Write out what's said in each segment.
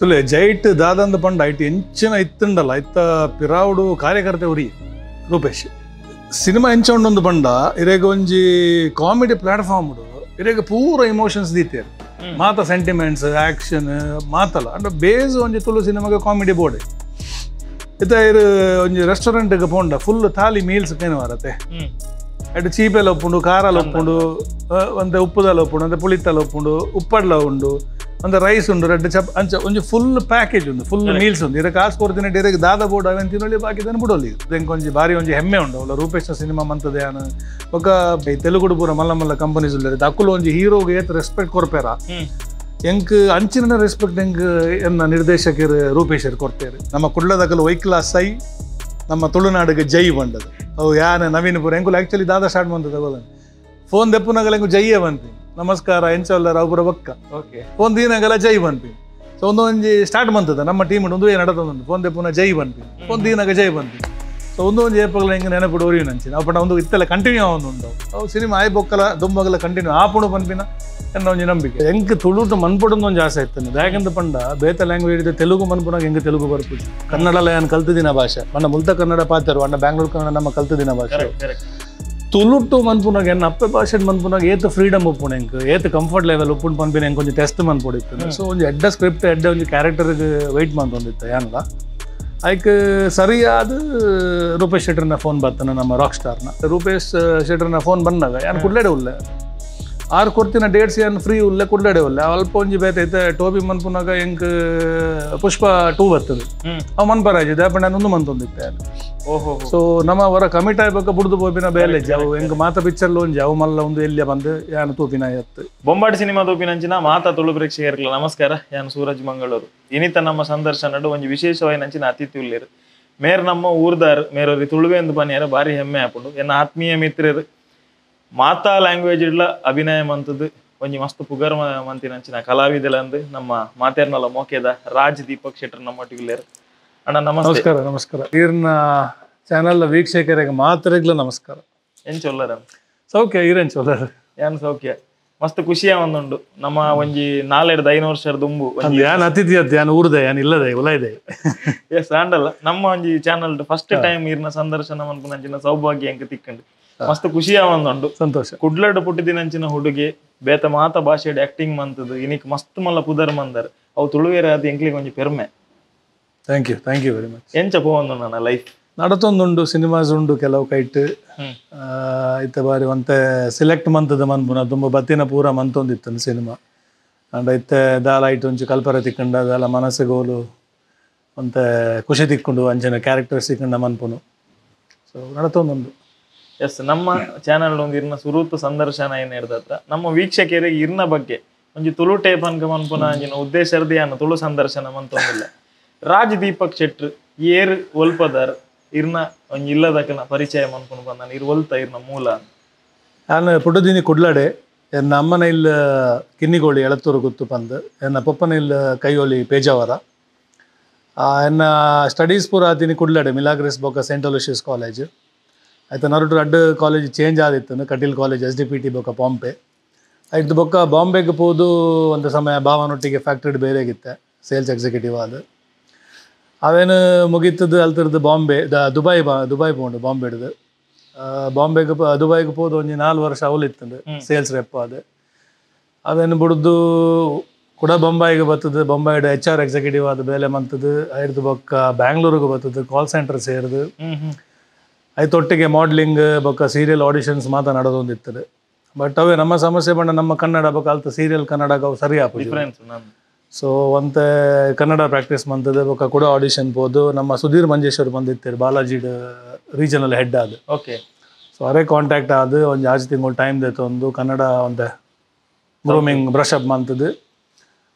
ತುಲೆ ಜೈಟ್ ದಾದಂದ ಪಂಡ ಐಟ್ ಎಂಚಿನ ಇತ್ತುಂಡಲ್ಲ ಐತ ಪಿರಾವುಡು ಕಾರ್ಯಕರ್ತೆ ಉರಿ ರೂಪೇಶ್ ಸಿನಿಮಾ ಎಂಚ ಉಂಡೊಂದು ಪಂಡ ಇರೆಗ್ ಒಂಜಿ ಕಾಮಿಡಿ ಪ್ಲಾಟ್ಫಾರ್ಮ್ ಇರೆಗ್ ಪೂರ ಇಮೋಷನ್ಸ್ ದೀತೇರು ಮಾತ ಸೆಂಟಿಮೆಂಟ್ಸ್ ಆಕ್ಷನ್ ಮಾತಲ್ಲ ಅಂಡ ಬೇಸ್ ಒಂಜಿ ತುಳು ಸಿನಿಮಾಗೆ ಕಾಮಿಡಿ ಬೋರ್ಡ್ ಇತ್ತ ಇರು ಒಂಜಿ ರೆಸ್ಟೋರೆಂಟ್ಗೆ ಪೋಂಡ ಫುಲ್ ಥಾಲಿ ಮೀಲ್ಸ್ ಕೇನು ವಾರತೆ ಅಟ್ ಚೀಪೆಲ್ಲ ಉಪ್ಪುಂಡು ಖಾರಲ ಉಪ್ಪುಂಡು ಒಂತೆ ಉಪ್ಪುದಲ್ಲ ಉಪ್ಪುಂಡು ಒಂತೆ ಪುಳಿತಲ್ಲ ಉಪ್ಪುಂಡು ಉಪ್ಪಡ್ಲ ಉಂಡು ಒಂದು ರೈಸ್ ಉಂಡು ರೆಡ್ ಚಪ್ ಅಂಚ ಒಂಜಿ ಫುಲ್ ಪ್ಯಾಕೇಜ್ ಉಂಡು ಫುಲ್ ಮೀಲ್ಸ್ ಉಂಡು ಇರ ಕಾಸು ಕೊಡ್ತೀನಿ ಡೈರೆಕ್ಟ್ ದಾದ ಬೋರ್ಡ್ ಅವೇನು ತಿನ್ನೊಳ್ಳಿ ಬಾಕಿ ಬಿಡೋಲಿ ಒಂಜಿ ಬಾರಿ ಒಂಜಿ ಹೆಮ್ಮೆ ಉಂಡು ಅವಳ ರೂಪೇಶ್ನ ಸಿನಿಮಾ ಮಂತದೆ ಯಾನು ಒಕ್ಕ ತೆಲುಗುಡು ಪೂರ ಮಲ್ಲ ಮಲ್ಲ ಕಂಪನೀಸ್ ಉಲ್ಲೇರು ಅಕ್ಕುಲು ಒಂಜಿ ಹೀರೋಗೆ ಏತ್ ರೆಸ್ಪೆಕ್ಟ್ ಕೊರ್ಪೇರ ಎಂಕ್ ಅಂಚಿನ ರೆಸ್ಪೆಕ್ಟ್ ಎಂಕ್ ಎನ್ನ ನಿರ್ದೇಶಕರು ರೂಪೇಶರು ಕೊಡ್ತೇರು. ನಮ್ಮ ಕುಡ್ಲದಕಲು ವೈಕ್ಲಾ ಸೈ ನಮ್ಮ ತುಳುನಾಡಿಗೆ ಜೈ ಬಂಡದು ಅವು ಯಾನ ನವೀನ್ ಪೂರ ಎಂಕುಲು ಆ್ಯಕ್ಚುಲಿ ದಾದ ಸ್ಟಾರ್ಟ್ ಬಂದದ ಗೋದನ್ ಫೋನ್ ದೆಪ್ಪುನಗಲ ಎಂಕು ಜೈಯೇ ಬಂತು ನಮಸ್ಕಾರ ಎಂಚವಲ್ಲರ ಅವರ ಬೊಕ್ಕ ಓಕೆ ಫೋನ್ ದೀನಗಲ ಜೈ ಬಂಪಿ ಸೊ ಒಂದೊಂಜಿ ಸ್ಟಾರ್ಟ್ ಬಂತದ ನಮ್ಮ ಟೀಮ್ ಒಂದು ನಡತದೊಂದು ಫೋನ್ ದೆಪ್ಪುನ ಜೈ ಬಂಪಿ ಫೋನ್ ದೀನಗ ಜೈ ಬಂಪಿ ಸೊ ಒಂದೊಂದು ಏಪಗಲ ಹೆಂಗೆ ನೆನಪುಡು ಒರಿಯು ನಂಚಿನ ಅವು ಪಂಡ ಒಂದು ಇತ್ತೆಲ್ಲ ಕಂಟಿನ್ಯೂ ಆವೊಂದು ಅವು ಸಿನಿಮಾ ಆಯ್ ಬೊಕ್ಕಲ ದುಂಬಗಲ ಕಂಟಿನ್ಯೂ ಆಪುಣು ಪನ್ಪಿನ ಎನ್ನ ಒಂಜಿ ನಂಬಿಕೆ ಎಂಕ್ ತುಳುಟು ಮನ್ಪುಡೊಂದು ಒಂಜಿ ಆಸೆ ಇತ್ತು ಯಾಕಂತ ಪಂಡ ಬೇತ ಲ್ಯಾಂಗ್ವೇಜ್ ಇದೆ ತೆಲುಗು ಮನ್ಪುನಾಗ ಹೆಂಗೆ ತೆಲುಗು ಬರ್ಪುಜಿ ಕನ್ನಡಲ ಏನು ಕಲ್ತಿದಿನ ಭಾಷೆ ಮನ್ನ ಮುಲ್ತ ಕನ್ನಡ ಪಾತರು ಅಣ್ಣ ಬ್ಯಾಂಗ್ಳೂರ್ ಕನ್ನಡ ನಮ್ಮ ಕಲ್ತಿದಿನ ಭಾಷೆ ತುಳುಟು ಮನ್ಪುನಾಗ ಎನ್ನ ಅಪ್ಪೆ ಭಾಷೆ ಮನ್ಪುನಾಗ ಏತ್ ಫ್ರೀಡಮ್ ಉಪ್ಪುಣ ಎಂಕ್ ಏತ್ ಕಂಫರ್ಟ್ ಲೆವೆಲ್ ಉಪ್ಪುಂಡು ಪನ್ಪಿನ ಎಂಕ್ ಒಂಜಿ ಟೆಸ್ಟ್ ಮನ್ಪೊಡಿತ್ತು. ಸೊ ಒಂಜಿ ಎಡ್ಡ ಸ್ಕ್ರಿಪ್ಟ್ ಎಡ್ಡ ಒಂಜಿ ಕ್ಯಾರೆಕ್ಟರ್ಗೆ ವೆಯ್ಟ್ ಮಂತೊಂದಿತ್ತು ಯಾನಲ ಐಕ್ ಸರಿಯಾದ ರೂಪೇಶ್ ಶೆಟ್ಟರ್ನ ಫೋನ್ ಬರ್ತಾನೆ ನಮ್ಮ ರಾಕ್ ಸ್ಟಾರ್ನ ರೂಪೇಶ್ ಶೆಟ್ಟರ್ನ ಫೋನ್ ಬಂದಾಗ ಯಾನು ಕುಡ್ಲೆಡೆ ಉಲ್ಲೆ ಆರು ಕೊಡ್ತಿನ ಡೇಟ್ಸ್ ಏನು ಫ್ರೀ ಉಲ್ಲೆ ಕುಡ್ಲೆಡೆ ಉಲ್ಲೆ ಅಲ್ಪ ಒಂಜಿ ಬೇತೈತೆ ಟೋಬಿ ಮನ್ಪುನಾಗ ಎಂಕ್ ಪುಷ್ಪ 2 ಬರ್ತದೆ ಅವು ಮನ್ಪರಾಜ್ ದಾಪಂಡ ಒಂದು ಮಂತೊಂದಿತ್ತೆ. ಸೊ ನಮ್ಮ ಹೊರ ಕಮಿಟ್ ಆಗ್ಬೇಕ ಬುಡ್ದು ಪೋಪಿನ ಬೇಲೆ ಅವು ಎಂಕ್ ಮಾತ ಪಿಕ್ಚರ್ ಒಂಜಿ ಅವು ಮಲ್ಲ ಒಂದು ಎಲ್ಲಿಯ ಬಂದು ಯಾನು ತೂಪಿನ ಎತ್ತು ಬೊಂಬಾಟ್ ಸಿನಿಮಾ ತೂಪಿನಂಚಿನ ಮಾತಾ ತುಳು ಪ್ರೇಕ್ಷಕರ್ಲ ನಮಸ್ಕಾರ. ಯಾನು ಸೂರಜ್ ಮಂಗಳೂರು. ಇನಿತ ನಮ್ಮ ಸಂದರ್ಶನಡು ಒಂಜಿ ವಿಶೇಷವಾಯಿನಂಚಿನ ಅತಿಥಿ ಉಲ್ಲೇರು ಮೇರ್ ನಮ್ಮ ಊರ್ದಾರ್ ಮೇರೊರಿ ತುಳುವೆ ಎಂದು ಪನಿಯರ ಭಾರಿ ಹೆಮ್ಮೆ ಆಪುಂಡು. ಎನ್ನ ಆತ್ಮೀಯ ಮಿತ್ರರು ಮಾತಾ ಲ್ಯಾಂಗ್ವೇಜ್ ಇಡ್ಲ ಅಭಿನಯ ಮಂತದ್ದು ಒಂಜಿ ಮಸ್ತ್ ಪುಗರ್ ಮಂತಿನಂಚಿನ ಕಲಾವಿದಲಂದು ನಮ್ಮ ಮಾತೇರ್ನಲ ಮೋಕೆದ ರಾಜ್ ದೀಪಕ್ ಶೆಟ್ಟರ್ ನಮ್ಮೊಟ್ಟಿಗೆ ಅಣ್ಣ ನಮಸ್ತೆ. ನಮಸ್ಕಾರ ನಮಸ್ಕಾರ. ಈರ್ನ ಚಾನೆಲ್ ವೀಕ್ಷಕರಿಗೆ ಮಾತ್ರಗ್ಲ ನಮಸ್ಕಾರ. ಏನ್ ಚೊಲ್ಲರ ಸೌಖ್ಯ ಈರೇನ್ ಚೊಲ್ಲರ ಏನ್ ಸೌಖ್ಯ ಮಸ್ತ್ ಖುಷಿಯ ಒಂದುಂಡು ನಮ್ಮ ಒಂಜಿ 4-5 ವರ್ಷದ ದುಂಬು ಯಾನ್ ಅತಿಥಿ ಅತ್ ಯಾನ್ ಊರ್ದೆ ಯಾನ್ ಇಲ್ಲದೆ ಉಲ ಇದೆ ಎಸ್ ಆಂಡಲ್ಲ ನಮ್ಮ ಒಂಜಿ channel first time ಈರ್ನ ಸಂದರ್ಶನ ಮನ್ಪುನಂಚಿನ ಸೌಭಾಗ್ಯ ಎಂಕ್ ತಿಕ್ಕಂಡು ಮಸ್ತ್ ಖುಷಿಯ ಒಂದುಂಡು ಸಂತೋಷ. ಕುಡ್ಲಡ್ ಪುಟ್ಟಿದಿನಂಚಿನ ಹುಡುಗಿ ಬೇತ ಮಾತ ಭಾಷೆಡ್ ಆಕ್ಟಿಂಗ್ ಮಂತದ್ದು ಇನಿಕ್ ಮಸ್ತ್ ಮಲ್ಲ ಪುದರ್ ಮಂದರ್ ಅವು ತುಳುವೇರ ಅದು ಎಂಕ್ಲಿಗೆ ಒಂಜಿ ಪೆರ್ಮೆ. Thank you, thank you very much. ಎಂಚ ಪೋವೊಂದು ನನ್ನ ಲೈಫ್ ನಡತೊಂದುಂಡು ಸಿನಿಮಾಸ್ ಉಂಡು ಕೆಲವು ಕೈಟ್ ಇತ್ತ ಬಾರಿ ಒಂತೆ ಸೆಲೆಕ್ಟ್ ಮಂತದ ಮನ್ಪುನ ತುಂಬ ಬತ್ತಿನ ಪೂರ ಮಂತೊಂದಿತ್ತು ಸಿನಿಮಾ ಅಂಡ್ ಇತ್ತೆ ದಾಲ ಐಟ್ ಒಂಚು ಕಲ್ಪರ ತಿಕ್ಕಂಡ ದಾಲ ಮನಸ್ಸುಗೋಲು ಒಂತೆ ಖುಷಿ ತಿಕ್ಕೊಂಡು ಅಂಚಿನ ಕ್ಯಾರೆಕ್ಟರ್ಸ್ ತಿಕ್ಕಂಡ ಮನ್ಪುನು ಸೊ ನಡತೊಂದುಂಡು. ಎಸ್ ನಮ್ಮ ಚಾನಲ್ ಒಂದು ಇರ್ನ ಸುರೂತ ಸಂದರ್ಶನ ಏನು ಹಿಡ್ದತ್ರ ನಮ್ಮ ವೀಕ್ಷಕರಿಗೆ ಇರ್ನ ಬಗ್ಗೆ ಒಂಜಿ ತುಳು ಟೇಪ್ ಅನ್ಕ ಮನ್ಪುನ ಅಂಚಿನ ಉದ್ದೇಶ ಇರ್ದಿಯಾನ ತುಳು ಸಂದರ್ಶನ ಮಂತೊಂದಿಲ್ಲ. ರಾಜ್ ದೀಪಕ್ ಶೆಟ್ರ್ ಏರ್ ಒಲ್ಪದಾರ್ ಇರ್ನ ಒಂಜಿ ಇಲ್ಲದಕ್ಕನ ಪರಿಚಯ ಮನ್ಪುನ ಬಂದಾನ ಇರ್ ಒಲ್ತ ಇರ್ನ ಮೂಲ. ನಾನು ಪುಟ್ಟದಿನಿ ಕುಡ್ಲಾಡೆ ಎನ್ನ ಅಮ್ಮನ ಇಲ್ಲ ಕಿನ್ನಿಗೋಳಿ ಎಳತ್ತೂರು ಗುತ್ತು ಪಂದ್ ಎನ್ನ ಪೊಪ್ಪನ ಇಲ್ಲ ಕೈಯೋಲಿ ಪೇಜಾವರ ಎನ್ನ ಸ್ಟಡೀಸ್ ಪೂರ ಆತೀನಿ ಕುಡ್ಲಾಡೆ ಮಿಲಾಗ್ರೆಸ್ ಬೊಕ್ಕ Saint Aloysius college ಆಯ್ತು. ನರುಟು ಅಡ್ಡು ಕಾಲೇಜ್ ಚೇಂಜ್ ಆದಿತ್ತು Kateel college S D P T ಬೊಕ್ಕ ಬಾಂಬೆ ಆಯ್ತು ಬೊಕ್ಕ ಬಾಂಬೆಗೆ ಪೋದು ಒಂದು ಸಮಯ ಭಾವನೊಟ್ಟಿಗೆ ಫ್ಯಾಕ್ಟ್ರಿ ಬೇರೆಗಿತ್ತೆ ಸೇಲ್ಸ್ ಎಕ್ಸಿಕ್ಯೂಟಿವ್ ಅದು ಅವೇನು ಮುಗೀತದ್ದು ಅಲ್ತಿರ್ದು ಬಾಂಬೆ ದುಬೈ ದುಬೈ ಪೋಂಡು ಬಾಂಬೆಡ್ದು ಬಾಂಬೆಗೆ ದುಬೈಗೆ ಪೋದು ಒಂಜಿ 4 ವರ್ಷ ಅವಲಿತ್ತಂದು ಸೇಲ್ಸ್ ರೆಪ್ ಅದು ಅವೇನು ಬುಡ್ದು ಕೂಡ ಬೊಂಬಾಯಿಗೆ ಬರ್ತದೆ ಬೊಂಬಾಯಿಡ್ H R executive ಆದ ಬೇಲೆ ಮಂತದ್ದು ಐದು ಬೊಕ್ಕ ಬ್ಯಾಂಗ್ಳೂರಿಗೆ ಬರ್ತದೆ ಕಾಲ್ ಸೆಂಟರ್ ಸೇರಿದು ಐತೊಟ್ಟಿಗೆ ಮಾಡ್ಲಿಂಗ್ ಬೊಕ್ಕ ಸೀರಿಯಲ್ ಆಡಿಷನ್ಸ್ ಮಾತ್ರ ನಡೆದೊಂದಿರ್ತದೆ. ಬಟ್ ಅವೇ ನಮ್ಮ ಸಮಸ್ಯೆ ಬಂದ ನಮ್ಮ ಕನ್ನಡ ಬೊಕ್ಕ ಅಲ್ತ ಸೀರಿಯಲ್ ಕನ್ನಡ ಅವು ಸರಿ ಆಪುಜಿ. ಸೊ ಒಂತೆ ಕನ್ನಡ ಪ್ರಾಕ್ಟೀಸ್ ಮಂತದೆ ಬೊಕ್ಕ ಕೂಡ ಆಡಿಷನ್ ಪೋದು ನಮ್ಮ ಸುಧೀರ್ ಮಂಜೇಶ್ವರ್ ಬಂದಿತ್ತಾರೆ ಬಾಲಾಜಿಡ್ ರೀಜನಲ್ ಹೆಡ್ ಅದು. ಓಕೆ ಸೊ ಅರೇ ಕಾಂಟ್ಯಾಕ್ಟ್ ಆದ ಒಂದು 6 ತಿಂಗಳು ಟೈಮ್ ಒಂದು ಕನ್ನಡ ಒಂತೆ grooming brush up ಮಂತದ್ದು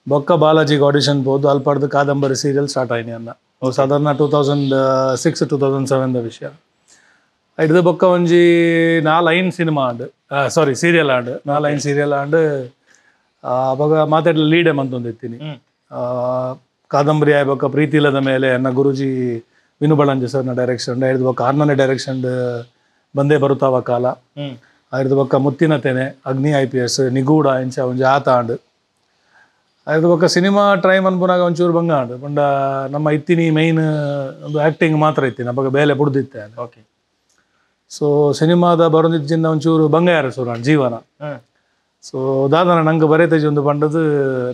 ಬೊಕ್ಕ ಬಾಲಾಜಿಗೆ ಆಡಿಷನ್ ಪೋದು ಅಲ್ಪಡ್ದು ಕಾದಂಬರಿ ಸೀರಿಯಲ್ ಸ್ಟಾರ್ಟ್ ಆಯ್ನಿ ಅನ್ನ ಸಾಧಾರಣ 2006 2007 ವಿಷಯ. ಹಿಡ್ದು ಬೊಕ್ಕ ಒಂಜಿ 4-5 ಸಿನಿಮಾ ಆಂಡ್ ಸಾರಿ ಸೀರಿಯಲ್ ಆಂಡ್ 4-5 ಸೀರಿಯಲ್ ಆಂಡ್ ಅವಾಗ ಮಾತಾಡಲಿ ಲೀಡೆ ಮಂತೊಂದಿತ್ತೀನಿ. ಕಾದಂಬರಿ ಆಯ್ಬೊಕ್ಕ ಪ್ರೀತಿ ಇಲ್ಲದ ಮೇಲೆ ನನ್ನ ಗುರುಜಿ ವಿನು ಬಳಂಜೆ ಸರ್ನ ಡೈರೆಕ್ಷನ್ ಹಿಡ್ದು ಬೊಕ್ಕ ಆರ್ನನೇ ಡೈರೆಕ್ಷನ್ ಬಂದೇ ಬರುತ್ತಾವ ಕಾಲ ಹಿಡ್ದು ಬೊಕ್ಕ ಮುತ್ತಿನ ತೆನೆ ಅಗ್ನಿ IPS ನಿಗೂಢ ಇಂಚ ಒಂಜಿ ಆತ ಆಂಡ್ ಅದು ಬೊಕ್ಕ ಸಿನಿಮಾ ಟ್ರೈ ಮನ್ಪುನಾಗ ಒಂಚೂರು ಬಂಗ ಆಂಡ್ ಪಂಡ ನಮ್ಮ ಇತ್ತಿನಿ ಮೈನ್ ಒಂದು ಆ್ಯಕ್ಟಿಂಗ್ ಮಾತ್ರ ಇತ್ತೀನಿ ಅಪಗ ಬೇಲೆ ಬುಡ್ದಿತ್ತೆ. ಓಕೆ. ಸೊ ಸಿನಿಮಾದ ಬರೋದಿಜ್ಜಿಂದ ಒಂಚೂರು ಬಂಗ ಯಾರು ಸುರಾಣ್ ಜೀವನ. ಸೊ ದಾದನ ನಂಗೆ ಬರೇತೇಜ್ ಒಂದು ಪಂಡದು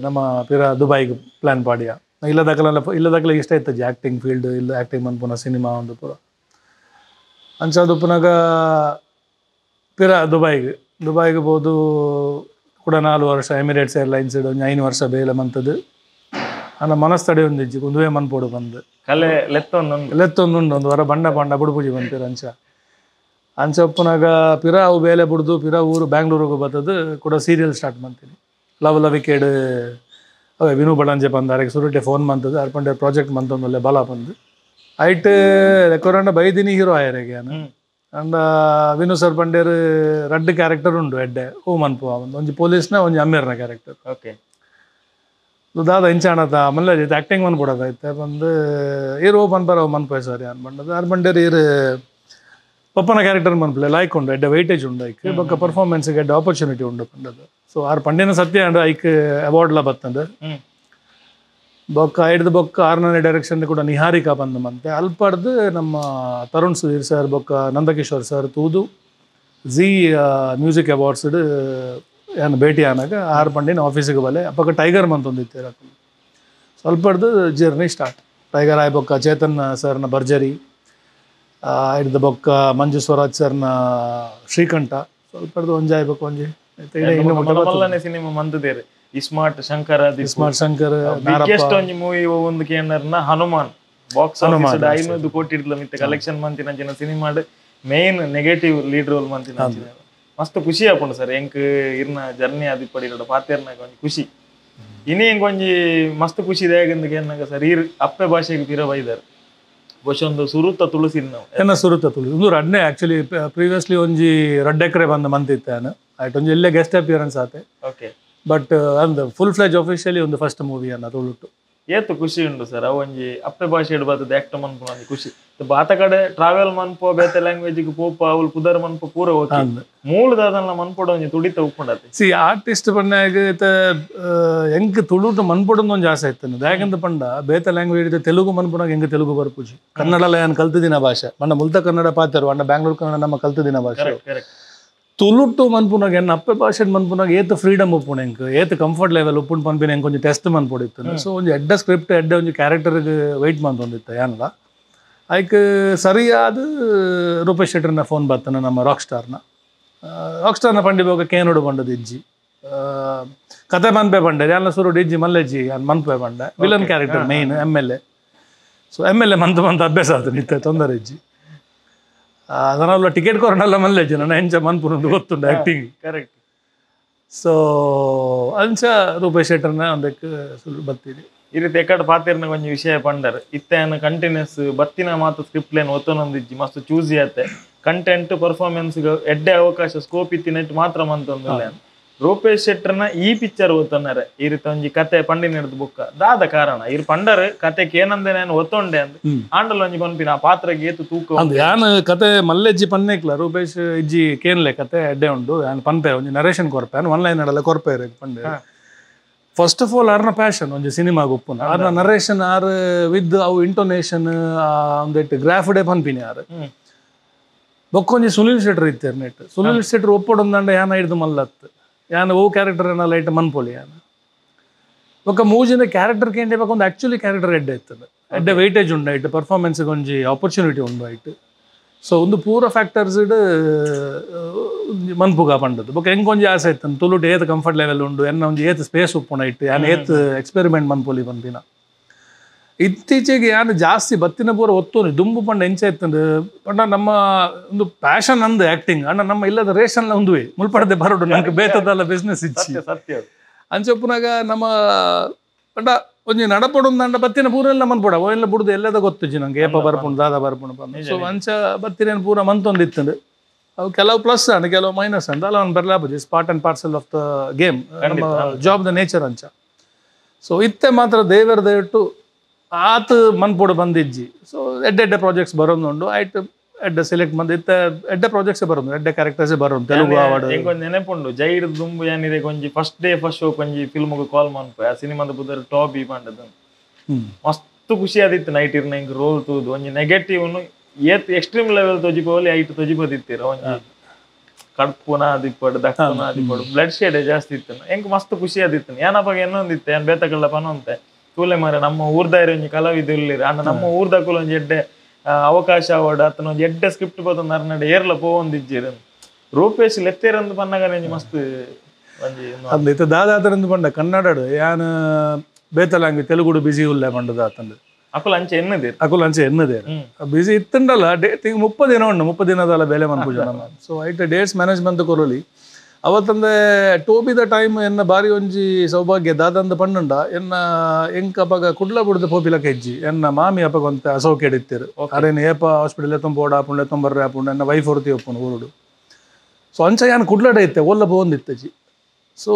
ನಮ್ಮ ಪಿರ ದುಬೈಗೆ ಪ್ಲ್ಯಾನ್ ಪಾಡಿಯ ಇಲ್ಲದಾಕಲೆಲ್ಲ ಇಲ್ಲದಾಕಲೆ ಇಷ್ಟ ಇತ್ತಜ್ಜಿ ಆ್ಯಕ್ಟಿಂಗ್ ಫೀಲ್ಡ್ ಇಲ್ಲ ಆ್ಯಕ್ಟಿಂಗ್ ಮನ್ಪುನ ಸಿನಿಮಾ ಒಂದು ಪೂರ ಅಂಚಾದುಪ್ಪುನಾಗ ಪಿರ ದುಬೈಗೆ ದುಬೈಗೆ ಬೋದು ಕೂಡ 4 ವರ್ಷ ಎಮಿರೇಟ್ಸ್ ಏರ್ಲೈನ್ಸ್ ಒಂದು 5 ವರ್ಷ ಬೇಲೆ ಮಂತದ್ದು ಅನ್ನ ಮನಸ್ತಡೆ ಒಂದು ಇಜ್ಜಿ ಒಂದುವೇ ಮನ್ಪೋಡು ಬಂದು ಕಲೆ ಲೆತ್ತೊಂದು ಲೆತ್ತೊಂದುಂಡು ಒಂದು ವಾರ ಬಣ್ಣ ಬಣ್ಣ ಬುಡುಪೂಜಿ ಬಂತೀರ ಅಂಚ ಅಂಚ ಉಪ್ಪುನಾಗ ಪಿರ ಅವು ಬೇಲೆ ಬುಡ್ದು ಪಿರ ಊರು ಬ್ಯಾಂಗ್ಳೂರಿಗೆ ಬರ್ತದ್ದು ಕೂಡ ಸೀರಿಯಲ್ ಸ್ಟಾರ್ಟ್ ಮಾಡ್ತೀನಿ ಲವ್ ಲವಿಕೇಡು ಅವೇ ವಿನು ಬಡಂಜೆ ಬಂದು ಅರೆಗೆ ಸುರುಟೆ ಫೋನ್ ಮಂತದ್ದು ಅರ್ಪಂಡೆ ಪ್ರಾಜೆಕ್ಟ್ ಮಂತೊಂದಲ್ಲೇ ಬಲ ಬಂದು ಐಟ್ ರೆಕೊರಂಡ ಬೈದಿನಿ ಹೀರೋ ಆಯರೆಗೆ ಅಂಡ ವಿನು ಸರ್ ಪಂಡೇರು ರಡ್ಡು ಕ್ಯಾರೆಕ್ಟರ್ ಉಂಡು ಎಡ್ಡೆ ಹೂ ಮನ್ಪುವ ಒಂದು ಒಂಜಿ ಪೊಲೀಸ್ನ ಒಂಜಿ ಅಮ್ಮೇರ್ನ ಕ್ಯಾರೆಕ್ಟರ್. ಓಕೆ. ದಾದ ಇಂಚಾಣದ ಮಲ್ಲ ಜೊತೆ ಆ್ಯಕ್ಟಿಂಗ್ ಮನ್ಪುಡದ ಐತೆ ಬಂದು ಈರು ಓ ಪನ್ಪರ ಅವು ಮನ್ಪೆ ಸರ್ ಅನ್ ಬಂಡದ ಅರ್ ಬಂಡೇರು ಈರು ಪಪ್ಪನ ಕ್ಯಾರೆಕ್ಟರ್ ಮನ್ಪಲೆ ಲೈಕ್ ಉಂಡು ಎಡ್ಡೆ ವೈಟೇಜ್ ಉಂಡು ಐಕ್ ಬೊಕ್ಕ ಪರ್ಫಾರ್ಮೆನ್ಸ್ಗೆ ಎಡ್ಡೆ ಆಪರ್ಚುನಿಟಿ ಉಂಡು ಪಂಡದು. ಸೊ ಆರ್ ಪಂಡಿನ ಸತ್ಯ ಅಂಡ್ ಐಕ್ ಅವಾರ್ಡ್ಲ ಬತ್ತಂದು ಬೊಕ್ಕ ಐಡ್ದು ಬೊಕ್ಕ 6ನೇ ಡೈರೆಕ್ಷನ್ ಕೂಡ ನಿಹಾರಿಕಾ ಬಂದು ಮಂತೆ ಅಲ್ಪಡ್ದು ನಮ್ಮ ತರುಣ್ ಸುಧೀರ್ ಸರ್ ಬೊಕ್ಕ ನಂದಕಿಶೋರ್ ಸರ್ ತೂದು Zee music awards ಏನು ಭೇಟಿ ಆನಾಗ ಆರು ಪಂಡಿನ ಆಫೀಸಿಗೆ ಬಲೆ ಅಪ್ಪಕ್ಕ ಟೈಗರ್ ಮಂತೊಂದಿತ್ತು ಸ್ವಲ್ಪಡ್ದು journey start tiger ಆಯ್ ಬೊಕ್ಕ ಚೇತನ್ ಸರ್ನ ಭರ್ಜರಿ ಹಿಡ್ದು ಬೊಕ್ಕ ಮಂಜು ಸ್ವರಾಜ್ ಸರ್ನ ಶ್ರೀಕಂಠ ಸ್ವಲ್ಪಡ್ದು ಒಂಜಾಯ್ ಬೊಕ್ಕ ಒಂಜಿ ಸಿನಿಮಾ ಮಂತದೇರು iSmart Shankar iSmart Shankar biggest ಒಂಜಿ ಮೂವಿ ಒಂದು ಕೇಂದ್ರನ ಹನುಮಾನ್ ಬಾಕ್ಸ್ ಆಫೀಸ್ 500 ಕೋಟಿ ಇಡ್ಲ ಮಿತ್ತ ಕಲೆಕ್ಷನ್ ಮಂತಿನ ಜನ cinema main negative lead role ಮಂತಿನ ಮಸ್ತ್ ಖುಷಿ ಆಪುಂಡು ಸರ್ ಎಂಕ್ ಇರ್ನ ಜರ್ನಿ ಆದಿಪ್ಪಡಿ ಪಾತೇರ್ನಾಗ ಒಂಜಿ ಖುಷಿ ಇನಿ ಎಂಕ್ ಒಂಜಿ ಮಸ್ತ್ ಖುಷಿ ಇದೆ ಕೇನ್ನಾಗ ಸರ್ ಈರ್ ಅಪ್ಪೆ ಭಾಷೆಗೆ ಪಿರ ಬೈದಾರೆ ಬಹುಶಃ ಒಂದು ಸುರುತ ತುಳು ಸಿನಿಮಾ ಎನ್ನ ಸುರುತ ತುಳು ಒಂದು ರಡ್ನೆ ಆಕ್ಚುಲಿ ಪ್ರೀವಿಯಸ್ಲಿ ಒಂಜಿ ರಡ್ಡೆಕ್ರೆ ಬಂದ ಮಂತಿತ್ತಾನು ಆಯ್ತು ಒಂಜಿ ಎಲ್ಲೇ ಗೆಸ್ಟ್ ಅಪಿಯರೆನ್ಸ್ ಆತೆ. ಓಕೆ. ಬಟ್ ಅಂದ್ full fledge officially ಒಂದು ಫಸ್ಟ್ ಮೂವಿ ಅನ್ನ ತುಳುಟು ಏತು ಖುಷಿ ಉಂಡು ಸರ್ ಅವು ಒಂಜಿ ಅಪ್ಪೆ ಭಾಷೆ ಇಡ್ಬಾರ್ದು ಆಕ್ಟ್ ಮನ್ಪು ಒಂಜಿ ಖುಷಿ ಬಾತ ಕಡೆ ಟ್ರಾವೆಲ್ ಮನ್ಪೋ ಬೇತೆ ಲ್ಯಾಂಗ್ವೇಜ್ ಪೋಪ ಅವ್ಲು ಪುದರ್ ಮನ್ಪೋ ಪೂರ ಓಕೆ ಮೂಲದಾದನ್ನ ಮನ್ಪೋಡ ಒಂಜಿ ತುಡಿತ ಉಪ್ಪುಂಡತೆ. ಸಿ ಆರ್ಟಿಸ್ಟ್ ಪಂಡ ಎಂಕ್ ತುಳುಟು ಮನ್ಪೊಡೊಂದು ಒಂಜಿ ಆಸೆ ಇತ್ತು ಯಾಕಂತ ಪಂಡ ಬೇತೆ ಲ್ಯಾಂಗ್ವೇಜ್ ತೆಲುಗು ಮನ್ಪುನಾಗ ಹೆಂಗೆ ತೆಲುಗು ಬರ್ಪುಜಿ ಕನ್ನಡಲ ಏನು ಕಲ್ತಿದಿನ ಭಾಷೆ ಮಂಡ ಮುಲ್ತ ಕನ್ನಡ ಪಾತರು ಅಂಡ ಬ್ಯಾಂಗ್ಳೂರ್ ಕನ್ನಡ ನಮ್ಮ ಕಲ್ತಿದಿನ ಭಾಷೆ ತುಳುಟು ಮನ್ಪುನಾಗ ಎನ್ನ ಅಪ್ಪೆ ಭಾಷೆ ಮನ್ಪುನಾಗ ಏತ್ ಫ್ರೀಡಮ್ ಉಪ್ಪುಂಡು ಎಂಕ್ ಏತ್ ಕಂಫರ್ಟ್ ಲೆವೆಲ್ ಉಪ್ಪುಂಡು ಪನ್ಪಿನ ಎಂಕ್ ಒಂಜಿ ಟೆಸ್ಟ್ ಮನ್ಪೊಡಿತ್ತು. ಸೊ ಒಂಜಿ ಎಡ್ಡ ಸ್ಕ್ರಿಪ್ಟ್ ಎಡ್ಡೆ ಒಂಜಿ ಕ್ಯಾರೆಕ್ಟರ್ಗೆ ವೆಯ್ಟ್ ಮಂತೊಂದಿತ್ತು ಯಾನಲ ಐಕ್ ಸರಿಯಾದ ರೂಪೇಶ್ ಶೆಟ್ಟರ್ನ ಫೋನ್ ಬರ್ತಾನೆ ನಮ್ಮ ರಾಕ್ ಸ್ಟಾರ್ನ ರಾಕ್ ಸ್ಟಾರ್ನ ಪಂಡಿ ಬೋಗ ಕೇನೋಡು ಬಂಡದು ಇಜ್ಜಿ ಕತೆ ಮನ್ಪೆ ಪಂಡೆ ಯಾನ ಸುರುಡು ಇಜ್ಜಿ ಮಲ್ಲೆಜ್ಜಿ ಯಾನ್ ಮನ್ಪೆ ಪಂಡೆ villain character main M L A so M L A month month ಅಭ್ಯಾಸ ಆತು ನಿತ್ತೆ ತೊಂದರೆ ಇಜ್ಜಿ ಅದನ್ನೆಲ್ಲ ಟಿಕೆಟ್ ಕೊರನಲ್ಲ ಮಲ್ಲೆಜ್ಜಿ ನನ್ನ ಎಂಚ ಮನ್ಪುನೊಂದು ಗೊತ್ತುಂಡು acting. Correct. So ಅಂಚ ರೂಪೇಶ್ ಶೆಟ್ಟರ್ನ ಒಂದಕ್ಕೆ ಸುಳ್ಳು ಬರ್ತೀನಿ ಈ ರೀತಿ ಎಕಡೆ ಪಾತಿರ್ನ ಒಂಜಿ ವಿಷಯ ಪಂಡರ್ ಇತ್ತೇನು ಕಂಟಿನ್ಯೂಸ್ ಬತ್ತಿನ ಮಾತು ಸ್ಕ್ರಿಪ್ಟ್ ಲೈನ್ ಒತ್ತೊಂದಿಜ್ಜಿ ಮಸ್ತ್ ಚೂಸಿ ಆತೆ ಕಂಟೆಂಟ್ ಪರ್ಫಾರ್ಮೆನ್ಸ್ ಎಡ್ಡೆ ಅವಕಾಶ ಸ್ಕೋಪ್ ಇತ್ತಿನೆಟ್ ಮಾತ್ರ ಮಂತೊಂದಿಲ್ಲ ರೂಪೇಶ್ ಶೆಟ್ಟರ್ನ ಈ ಪಿಕ್ಚರ್ ಓದ್ತೊನ್ನಾರೆ ಈ ರೀತಿ ಒಂಜಿ ಕತೆ ಪಂಡಿನ ಹಿಡ್ದು ಬುಕ್ಕ ದಾದ ಕಾರಣ ಇರ್ ಪಂಡರ್ ಕತೆ ಏನಂದೆ ನಾನು ಒತ್ತೊಂಡೆ ಅಂದ್ ಆಂಡಲ್ ಒಂಜಿ ಪನ್ಪಿನ ಆ ಪಾತ್ರಗೆ ಏತು ತೂಕ ಅಂದ್ ಯಾನ್ ಕತೆ ಮಲ್ಲೆಜ್ಜಿ ಪನ್ನೇಕ್ಲ ರೂಪೇಶ್ ಇಜ್ಜಿ ಕೇನ್ಲೆ ಕತೆ ಎಡ್ಡೆ ಉಂಡು ಯಾನ್ ಪನ್ಪೆ ಒಂಜಿ narration ಕೊರ್ಪೆ one line ಅಡಲ್ಲ ಕೊರ್ಪೆ Pande. First of all ಆರ್ನ ಪ್ಯಾಷನ್ ಒಂಜಿ ಸಿನಿಮಾಗ ಉಪ್ಪುನ ಆರ್ನ narration R with ಅವು ಇಂಟೋನೇಷನ್ ಒಂದೆಟ್ಟು ಗ್ರಾಫ್ ಡೇ ಪನ್ಪಿನಿ ಆರ್ ಬೊಕ್ಕೊಂಜಿ ಸುನಿಲ್ ಶೆಟ್ಟರ್ ಇತ್ತೇರ್ ನೆಟ್ ಸುನಿಲ್ ಶೆಟ್ಟರ್ ಒಪ್ಪೊಡೊಂದಂಡ ಯಾನ ಹಿಡ್ದು ಮಲ್ಲತ್ತು ಯಾನ ಓ ಕ್ಯಾರೆಕ್ಟರ್ ಏನ ಲೈಟ್ ಮನ್ಪೊಲಿ ಯಾನ ಬೊಕ್ಕ ಮೂಜಿನ ಕ್ಯಾರೆಕ್ಟರ್ ಕೇಂದ್ರ ಒಂದು ಆ್ಯಕ್ಚುಲಿ ಕ್ಯಾರೆಕ್ಟರ್ ಎಡ್ಡೆ ಇರ್ತದೆ ಎಡ್ಡೆ ವೈಟೇಜ್ ಉಂಡು ಐಟ್ ಪರ್ಫಾರ್ಮೆನ್ಸ್ಗೆ ಒಂಜಿ ಆಪರ್ಚುನಿಟಿ ಉಂಡು ಐಟ್. ಸೊ ಒಂದು ಪೂರ ಫ್ಯಾಕ್ಟರ್ಸ್ ಮನ್ಪುಗ ಪಂಡದ್ದು ಬೊಕ್ಕ ಹೆಂಗೆ ಒಂಜಿ ಆಸೆ ಇತ್ತು ತುಳುಟು ಏತ್ ಕಂಫರ್ಟ್ ಲೆವೆಲ್ ಉಂಡು ಎನ್ನ ಒಂಜಿ ಏತ್ ಸ್ಪೇಸ್ ಉಪ್ಪುಂಡು ಐಟ್ ಯಾನ್ ಏತ್ ಎಕ್ಸ್ಪೆರಿಮೆಂಟ್ ಮನ್ಪೊಲಿ ಪನ್ಪಿನ ಇತ್ತೀಚೆಗೆ ಯಾನು ಜಾಸ್ತಿ ಬತ್ತಿನ ಪೂರ ಒತ್ತು ದುಂಬು ಪಂಡ ಎಂಚ ಇತ್ತಂದು ಪಂಡ ನಮ್ಮ ಒಂದು ಪ್ಯಾಷನ್ ಅಂದು ಆ್ಯಕ್ಟಿಂಗ್ ಅಣ್ಣ ನಮ್ಮ ಇಲ್ಲದ ರೇಷನ್ ಒಂದುವೆ ಮುಲ್ಪಡದೆ ಬರೋಡು ನಂಗೆ ಬೇತದಲ್ಲ ಬಿಸ್ನೆಸ್ ಇಚ್ಚಿ ಸತ್ಯ ಅಂಚೊಪ್ಪುನಾಗ ನಮ್ಮ ಪಂಡ ಒಂಜಿ ನಡಪಡೊಂದು ಬತ್ತಿನ ಪೂರ ಎಲ್ಲ ಮನ್ಪೊಡ ಎಲ್ಲ ಬುಡ್ದು ಎಲ್ಲದ ಗೊತ್ತುಜಿ ನಂಗೆ ಏಪ ಬರ್ಪುಂಡು ದಾದ ಬರ್ಪುಂಡು ಬಂದು. ಸೊ ಅಂಚ ಬತ್ತಿನ ಪೂರ ಮಂತೊಂದು ಇತ್ತಂದು ಅವು ಕೆಲವು ಪ್ಲಸ್ ಅಂಡ್ ಕೆಲವು ಮೈನಸ್ ಅಂದ ಅಲ್ಲ ಅವ್ನು ಬರ್ಲಾಪುಜಿ it's part and parcel of the game ನಮ್ಮ job the nature ಅಂಚ. ಸೊ ಇತ್ತೆ ಮಾತ್ರ ದೇವರ ದಯವಿಟ್ಟು ಆತ ಮನ್ಪೊಡು ಬಂದಿಜ್ಜಿ. ಸೊ ಎಡ್ಡೆ ಎಡ್ಡೆ ಪ್ರಾಜೆಕ್ಟ್ಸ್ ಬರೋದುಂಡು ಆಯ್ತು ಎಡ್ಡೆ ಸೆಲೆಕ್ಟ್ ಮಂದಿ ಇತ್ತ ಎಡ್ಡೆ ಪ್ರಾಜೆಕ್ಟ್ಸ್ ಬರೋದು ಎಡ್ಡೆ ಕ್ಯಾರೆಕ್ಟರ್ಸ್ ಬರೋದು ತೆಲುಗು ಆವಡ್ ಎಂಕೊಂಜಿ ನೆನಪುಂಡು ಜೈಡ್ ದುಂಬು ಯಾನಿರೆ ಒಂಜಿ first day first show ಒಂಜಿ ಫಿಲ್ಮ್ಗೆ ಕಾಲ್ ಮನ್ಪೆ ಆ ಸಿನಿಮಾದ ಬುದರ್ ಟಾಬಿ ಪಂಡದ ಮಸ್ತ್ ಖುಷಿ ಆದಿತ್ತು ನೈಟ್ ಇರ್ನ ಇಂಕ್ ರೋಲ್ ತೂದು ಒಂಜಿ ನೆಗೆಟಿವ್ ಏತ್ ಎಕ್ಸ್ಟ್ರೀಮ್ ಲೆವೆಲ್ ತೊಜಿಪೋಲಿ ಐಟ್ ತೊಜಿಪೋದಿತ್ತೀರ ಒಂಜಿ ಕಡ್ಪುನ ಆದಿಪ್ಪಡು ದಕ್ಕುನ ಆದಿಪ್ಪಡು ಬ್ಲಡ್ ಶೇಡ್ ಜಾಸ್ತಿ ಇತ್ತು ಎಂಕ್ ಮಸ್ತ್ ಖುಷಿ ಆದಿತ್ತು ಏನಪ್ಪ ಏನೊಂದಿತ್ತೆ ಏನ್ ಬೇತಕಳ್ಳ ಪನೊಂತೆ ತೂಲೆ ಮಾರೆ ನಮ್ಮ ಊರ್ದಾರಿ ಒಂಜಿ ಕಲಾವಿದ ಇಲ್ಲಿರ ಅಂಡ ನಮ್ಮ ಊರ್ದಕ್ಕುಲ ಒಂಜಿ ಎಡ್ಡೆ ಅವಕಾಶ ಅವಡು ಅತನ ಒಂಜಿ ಎಡ್ಡೆ ಸ್ಕ್ರಿಪ್ಟ್ ಬತ್ತೊಂದು ಅರ್ನಡೆ ಏರ್ಲ ಪೋವೊಂದಿಜ್ಜಿರ ರೂಪೇಶ್ ಲೆತ್ತೇರಂದು ಪನ್ನಗನೆ ಒಂಜಿ ಮಸ್ತ್ ಒಂಜಿ ಅಂದ್ ಇತ್ತ ದಾದಾತರಂದು ಪಂಡ ಕನ್ನಡಡು ಯಾನ್ ಬೇತ ಲ್ಯಾಂಗ್ವೇಜ್ ತೆಲುಗುಡು ಬಿಸಿ ಉಲ್ಲೆ ಪಂಡದ ಆತಂದು ಅಕುಲ ಅಂಚೆ ಎನ್ನದೇ ಅಕುಲ ಅಂಚೆ ಎನ್ನದೇ ಬಿಸಿ ಇತ್ತಂಡಲ್ಲ ಡೇ ತಿಂಗ್ 30 ದಿನ ಉಂಡು 30 ದಿನದಲ್ಲ ಬೇಲೆ ಮನ್ಪುಜ ನಮ್ಮ ಸೊ ಐಟ್ ಡೇಟ್ಸ್ ಮ್ಯಾನೇಜ್ಮೆಂಟ್ ಕೊರಲಿ ಅವತ್ತಂದೆ ಟೋಬಿದ ಟೈಮ್ ಎನ್ನ ಬಾರಿ ಒಂಜಿ ಸೌಭಾಗ್ಯ ದಾದಂದ ಪಂಡುಂಡ ಎನ್ನ ಎಂಕ್ ಅಪಗ ಕುಡ್ಲ ಬುಡ್ದು ಪೋಪಿಲಕ ಹೆಜ್ಜಿ ಎನ್ನ ಮಾಮಿ ಅಪಗ ಒಂತ ಅಸೌಖ್ಯ ಇತ್ತಿರು ಅರೇನು ಏಪ ಹಾಸ್ಪಿಟಲ್ ಎತ್ತೊಂಬೋಡ ಆಪುಂಡು ಎತ್ತೊಂಬರ್ರೆ ಆಪುಂಡು ಎನ್ನ ವೈಫ್ ಹೊರತಿ ಒಪ್ಪುಂಡು ಊರುಡು ಸೊ ಅಂಚ ಯಾನ್ ಕುಡ್ಲಡೆ ಇತ್ತೆ ಒಲ್ಲ ಪೋಂದಿತ್ತಜಿ ಸೊ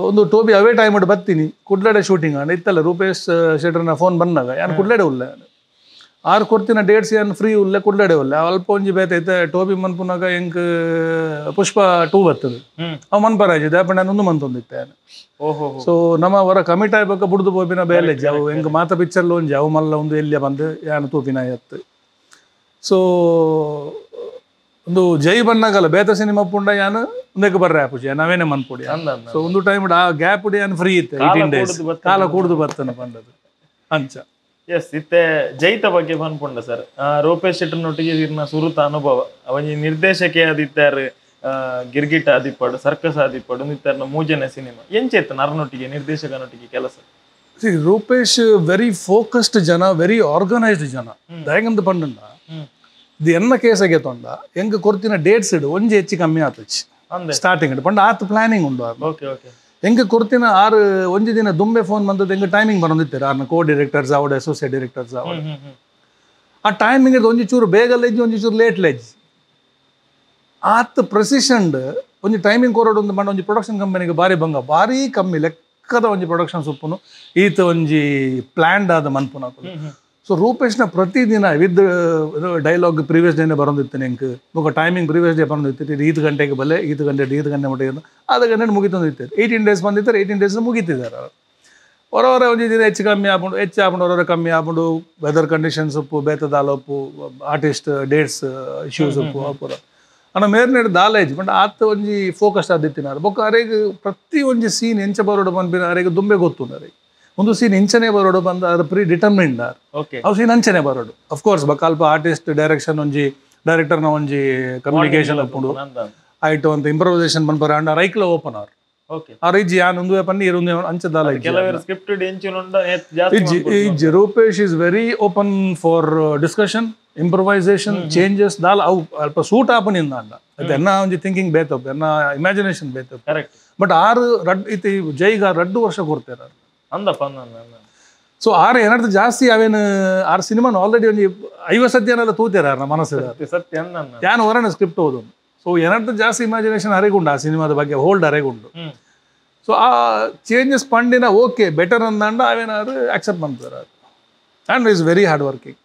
ಒಂದು ಟೋಬಿ ಅವೇ ಟೈಮ್ ಬತ್ತೀನಿ ಕುಡ್ಲಡೆ ಶೂಟಿಂಗ್ ಅಂಡ್ ಇತ್ತಲ್ಲ ರೂಪೇಶ್ ಶೆಟ್ಟರ್ನ ಫೋನ್ ಬಂದಾಗ ಯಾನ್ ಕುಡ್ಲಡೆ ಉಲ್ಲೆ ಆರು ಕೊಡ್ತಿನ ಡೇಟ್ಸ್ ಏನು ಫ್ರೀ ಉಲ್ಲೆ ಕುಡ್ಲಡೆ ಉಲ್ಲೆ ಅಲ್ಪ ಒಂಜಿ ಬೇತೈತೆ ಟೋಬಿ ಮನ್ಪುನಾಗ ಎಂಕ್ ಪುಷ್ಪ 2 ಬರ್ತದೆ ಅವ್ ಮನ್ಪರಾಜ್ ದಾಪಂಡ ಒಂದು ಮಂತೊಂದಿತ್ತೆ ಸೊ ನಮ್ಮ ಹೊರ ಕಮಿಟ್ ಆಯ್ಬೇಕ ಬುಡ್ದು ಪೋಪಿನ ಬೇಲೆಜ್ಜಿ ಅವು ಎಂಕ್ ಮಾತ ಪಿಕ್ಚರ್ ಒಂಜಿ ಅವು ಮಲ್ಲ ಒಂದು ಎಲ್ಲಿಯ ಬಂದು ಯಾನು ತೂಪಿನ ಎತ್ತು ಸೊ ಒಂದು ಜೈ ಬಣ್ಣಗಲ್ಲ ಬೇತ ಸಿನಿಮಾ ಪುಂಡ ಯಾನು ಒಂದಕ್ಕೆ ಬರ್ರೆ ಆಪುಜಿ ನಾವೇನೆ ಮನ್ಪುಡಿ ಸೊ ಒಂದು ಟೈಮ್ ಆ ಗ್ಯಾಪ್ ಯಾನು ಫ್ರೀ ಇತ್ತೆ 18 ಡೇಸ್ ಕಾಲ ಕೂಡ್ದು ಬರ್ತಾನೆ ಪಂಡದು ಅಂಚ ಎಸ್ ಇತ್ತೆ ಜೈತ ಬಗ್ಗೆ ಪನ್ಪುಂಡ ಸರ್ ರೂಪೇಶ್ ಶೆಟ್ಟರ್ನೊಟ್ಟಿಗೆ ಇರ್ನ ಸುರುತ ಅನುಭವ ಒಂಜಿ ನಿರ್ದೇಶಕೆ ಆದಿತ್ತಾರು ಗಿರ್ಗಿಟ ಆದಿಪ್ಪಡು ಸರ್ಕಸ್ ಆದಿಪ್ಪಡು ಇತ್ತಾರನ ಮೂಜನೆ ಸಿನಿಮಾ ಎಂಚೆತ್ತ ನರ್ನೊಟ್ಟಿಗೆ ನಿರ್ದೇಶಕನೊಟ್ಟಿಗೆ ಕೆಲಸ ರೂಪೇಶ್ ವೆರಿ ಫೋಕಸ್ಡ್ ಜನ ವೆರಿ ಆರ್ಗನೈಸ್ಡ್ ಜನ ದಯಂಗಂದು ಪಂಡುಂಡ ಇದು ಎನ್ನ ಕೇಸಾಗೆ ತೊಂಡ ಎಂಗ್ ಕೊರ್ತಿನ ಡೇಟ್ಸ್ ಇಡು ಒಂಜಿ ಹೆಚ್ಚು ಕಮ್ಮಿ ಆತಚ್ ಸ್ಟಾರ್ಟಿಂಗ್ ಇಡು ಪಂಡ ಆತ ಪ್ಲಾನಿಂಗ್ ಉಂಡು ಎಂಗ್ ಕೊರ್ತಿನ ಆರು ಒಂಜಿ ದಿನ ದುಂಬೆ ಫೋನ್ ಬಂದದ್ದು ಎಂಗ್ ಟೈಮಿಂಗ್ ಬರೋದಿತ್ತಾರೆ ಆರ್ನ ಕೋ ಡೈರೆಕ್ಟರ್ಸ್ ಆವಡ್ ಅಸೋಸಿಯೇಟ್ ಡೈರೆಕ್ಟರ್ಸ್ ಆವಡ್ ಆ ಟೈಮಿಂಗ್ ಇದ್ದು ಒಂಜಿ ಚೂರು ಬೇಗ ಲೆಜ್ಜಿ ಒಂಜಿ ಚೂರು ಲೇಟ್ ಲೆಜ್ಜಿ ಆತ ಪ್ರೆಸಿಷನ್ ಒಂಜಿ ಟೈಮಿಂಗ್ ಕೊರೋಡು ಒಂದು ಪಂಡ ಒಂಜಿ ಪ್ರೊಡಕ್ಷನ್ ಕಂಪನಿಗೆ ಭಾರಿ ಭಂಗ ಭಾರಿ ಕಮ್ಮಿ ಲೆಕ್ಕದ ಒಂಜಿ ಪ್ರೊಡಕ್ಷನ್ ಸೊಪ್ಪುನು ಈತ ಒಂಜಿ ಪ್ಲ್ಯಾಂಡ್ ಆದ ಮನ್ಪುನ ಸೊ ರೂಪೇಶ್ನ ಪ್ರತಿದಿನ with dialogue previous ಡೇನೆ ಬರೋದಿತ್ತು ಎಂಕ್ ಬೊಕ timing previous day ಬರೋದಿತ್ತು ಈತ್ ಗಂಟೆಗೆ ಬಲೆ ಈತ್ ಗಂಟೆ ಈತ್ ಗಂಟೆ ಮಟ್ಟ ಅರ್ಧ ಗಂಟೆ ಮುಗಿತೊಂದಿತ್ತು 18 ಡೇಸ್ ಬಂದಿತ್ತಾರೆ 18 ಡೇಸ್ ಮುಗಿತಿದ್ದಾರೆ ಹೊರವರ ಒಂಜಿ ದಿನ ಹೆಚ್ಚು ಕಮ್ಮಿ ಆಪುಂಡು ಹೆಚ್ಚು ಆಪುಂಡು ಹೊರವರ ಕಮ್ಮಿ ಆಪುಂಡು ವೆದರ್ ಕಂಡೀಷನ್ಸ್ ಉಪ್ಪು ಬೇತದಾಲ ಉಪ್ಪು artist dates issues ಉಪ್ಪು ಅಪುರ ಅಣ್ಣ ಮೇರ್ನೇಡ್ ದಾಲ ಇಜ್ಜಿ ಪಂಡ ಆತ ಒಂಜಿ ಫೋಕಸ್ ಆದಿತ್ತಿನಾರು ಬೊಕ್ಕ ಅರೆಗ್ ಪ್ರತಿ ಒಂಜಿ ಸೀನ್ ಎಂಚ ಬರೋಡು ಪನ್ಪಿನ ಅರೆಗ್ ದುಂಬೆ ಗೊತ್ತು ಅರೆಗ್ ಒಂದು ಸೀನ್ ಇಂಚನೆ ಬರೋಡು ಬಂದ ಅದು ಪ್ರೀ ಡಿಟರ್ಮಿಂಡ್ ಓಕೆ ಅವು ಸೀನ್ ಅಂಚನೆ ಬರೋಡು ಅಫ್ಕೋರ್ಸ್ ಬಕಾಲ್ಪ ಆರ್ಟಿಸ್ಟ್ ಡೈರೆಕ್ಷನ್ ಒಂಜಿ ಡೈರೆಕ್ಟರ್ನ ಒಂಜಿ ಕಮ್ಯುನಿಕೇಶನ್ ಉಪ್ಪುಂಡು ಆಯ್ತು ಅಂತ ಇಂಪ್ರೊವೈಸೇಷನ್ ಪನ್ಪರ ಅಂಡ ರೈಕ್ಲ open R okay R ಇಜ್ಜಿ ಯಾನ್ ಒಂದುವೆ ಪನ್ನಿ ಇರುಂದು ಅಂಚದಾಲ ಕೆಲವರು ಸ್ಕ್ರಿಪ್ಟೆಡ್ ಎಂಚಿನುಂಡ ಇಜ್ಜಿ ಇಜ್ಜಿ Rupesh is very open for discussion improvisation changes ದಾಲ ಅವು ಅಲ್ಪ ಸೂಟ್ ಆಪನಿಂದ ಅಂಡ ಅದು ಎನ್ನ ಒಂಜಿ ಥಿಂಕಿಂಗ್ ಬೇತಪ್ಪ ಎನ್ನ ಇಮ್ಯಾಜಿನೇಷನ್ ಬೇತಪ್ಪ ಕರೆಕ್ಟ್ ಬಟ್ ಆರು ರಡ್ ಇತಿ ಜೈಗ 2 ವರ್ಷ ಕೊಡ್ತಾರೆ ಅಂದಪ್ಪ ಸೊ ಆರು ಏನಾದ್ರು ಜಾಸ್ತಿ ಅವೇನು ಆರು ಸಿನಿಮಾನ ಆಲ್ರೆಡಿ ಒಂದು 50 ಸತ್ಯನೆಲ್ಲ ತೂತೀರ ನಮ್ಮ ಮನಸ್ಸು ಸತ್ಯ ಯಾನು ಹೊರಣ ಸ್ಕ್ರಿಪ್ಟ್ ಓದು ಸೊ ಏನಾದ್ರು ಜಾಸ್ತಿ ಇಮ್ಯಾಜಿನೇಷನ್ ಅರೆಗುಂಡು ಆ ಸಿನಿಮಾದ ಬಗ್ಗೆ ಹೋಲ್ಡ್ ಅರೆಗುಂಡು ಸೊ ಆ ಚೇಂಜಸ್ ಪಂಡಿನ ಓಕೆ ಬೆಟರ್ ಅಂದಂಡ ಅವೇನಾದ್ರು ಆಕ್ಸೆಪ್ಟ್ ಮಾಡ್ತಾರೆ and is very hard working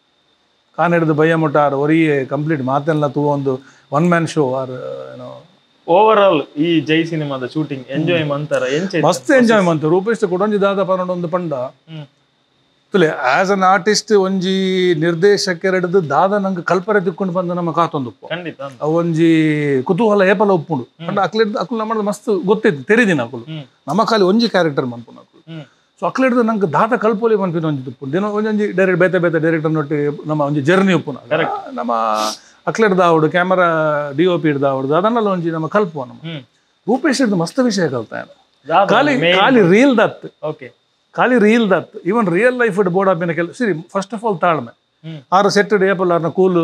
ಕಾನ್ ಹಿಡಿದು ಬಯ್ಯ ಮುಟ್ಟ ಆರ್ ಒರಿಯೇ ಕಂಪ್ಲೀಟ್ ಮಾತೆಲ್ಲ ತೂ ಒಂದು one man show R ಏನೋ ಓವರ್ ಆಲ್ ಈ ಜೈ ಸಿನಿಮಾದ ಶೂಟಿಂಗ್ ಎಂಜಾಯ್ ಮಂತಾರ ಮಸ್ತ್ ಎಂಜಾಯ್ ಮಂತ ರೂಪೇಶ್ ಕೊಡೊಂಜಿ ದಾದ ಪನ್ನೊಂದು ಒಂದು ಪಂಡ ತುಲೆ as an artist ಒಂಜಿ ನಿರ್ದೇಶಕರೆಡ್ದು ದಾದ ನಂಗೆ ಕಲ್ಪನೆ ತಿಕ್ಕೊಂಡು ಬಂದು ನಮ್ಮ ಕಾತೊಂದು ಖಂಡಿತ ಅವು ಒಂಜಿ ಕುತೂಹಲ ಏಪಲ ಒಪ್ಪುಂಡು ಪಂಡ ಅಕ್ಲೆಡ್ದು ಅಕುಲು ನಮ್ಮ ಮಸ್ತ್ ಗೊತ್ತಿತ್ತು ತೆರಿದಿನ ಅಕುಲು ನಮ್ಮ ಖಾಲಿ ಒಂಜಿ ಕ್ಯಾರೆಕ್ಟರ್ ಮನ್ಪುನ ಅಕುಲು ಸೊ ಅಕ್ಲೆಡ್ದು ನಂಗೆ ದಾದ ಕಲ್ಪೋಲಿ ಮನ್ಪಿನ ಒಂಜಿ ತುಪ್ಪುಂಡು ದಿನ ಒಂಜೊಂಜಿ ಡೈರೆಕ್ಟ್ ಬೇತೆ ಬೇತೆ ಡೈರೆಕ್ಟರ್ ನೊಟ್ಟಿ ನಮ್ಮ ಒಂಜಿ ಜರ್ನಿ ಉಪ್ಪುನ ನಮ್ಮ ಅಕ್ಲೆಡ್ದಾವಡು camera D O P ಇಡ್ದಾವಡು ಅದನ್ನೆಲ್ಲ ಒಂಜಿ ನಮ್ಮ ಕಲ್ಪುವ ನಮ್ಮ ರೂಪೇಶ್ ಹಿಡ್ದು ಮಸ್ತ್ ವಿಷಯ ಕಲ್ತಾನೆ ಖಾಲಿ ಖಾಲಿ ರೀಲ್ ದತ್ ಓಕೆ ಖಾಲಿ reel Dutt even real life board ಆಪಿನ ಕೆಲ ಸರಿ first of all ತಾಳ್ಮೆ ಆರು ಸೆಟ್ ಏಪಲ್ ಆರ್ನ ಕೂಲ್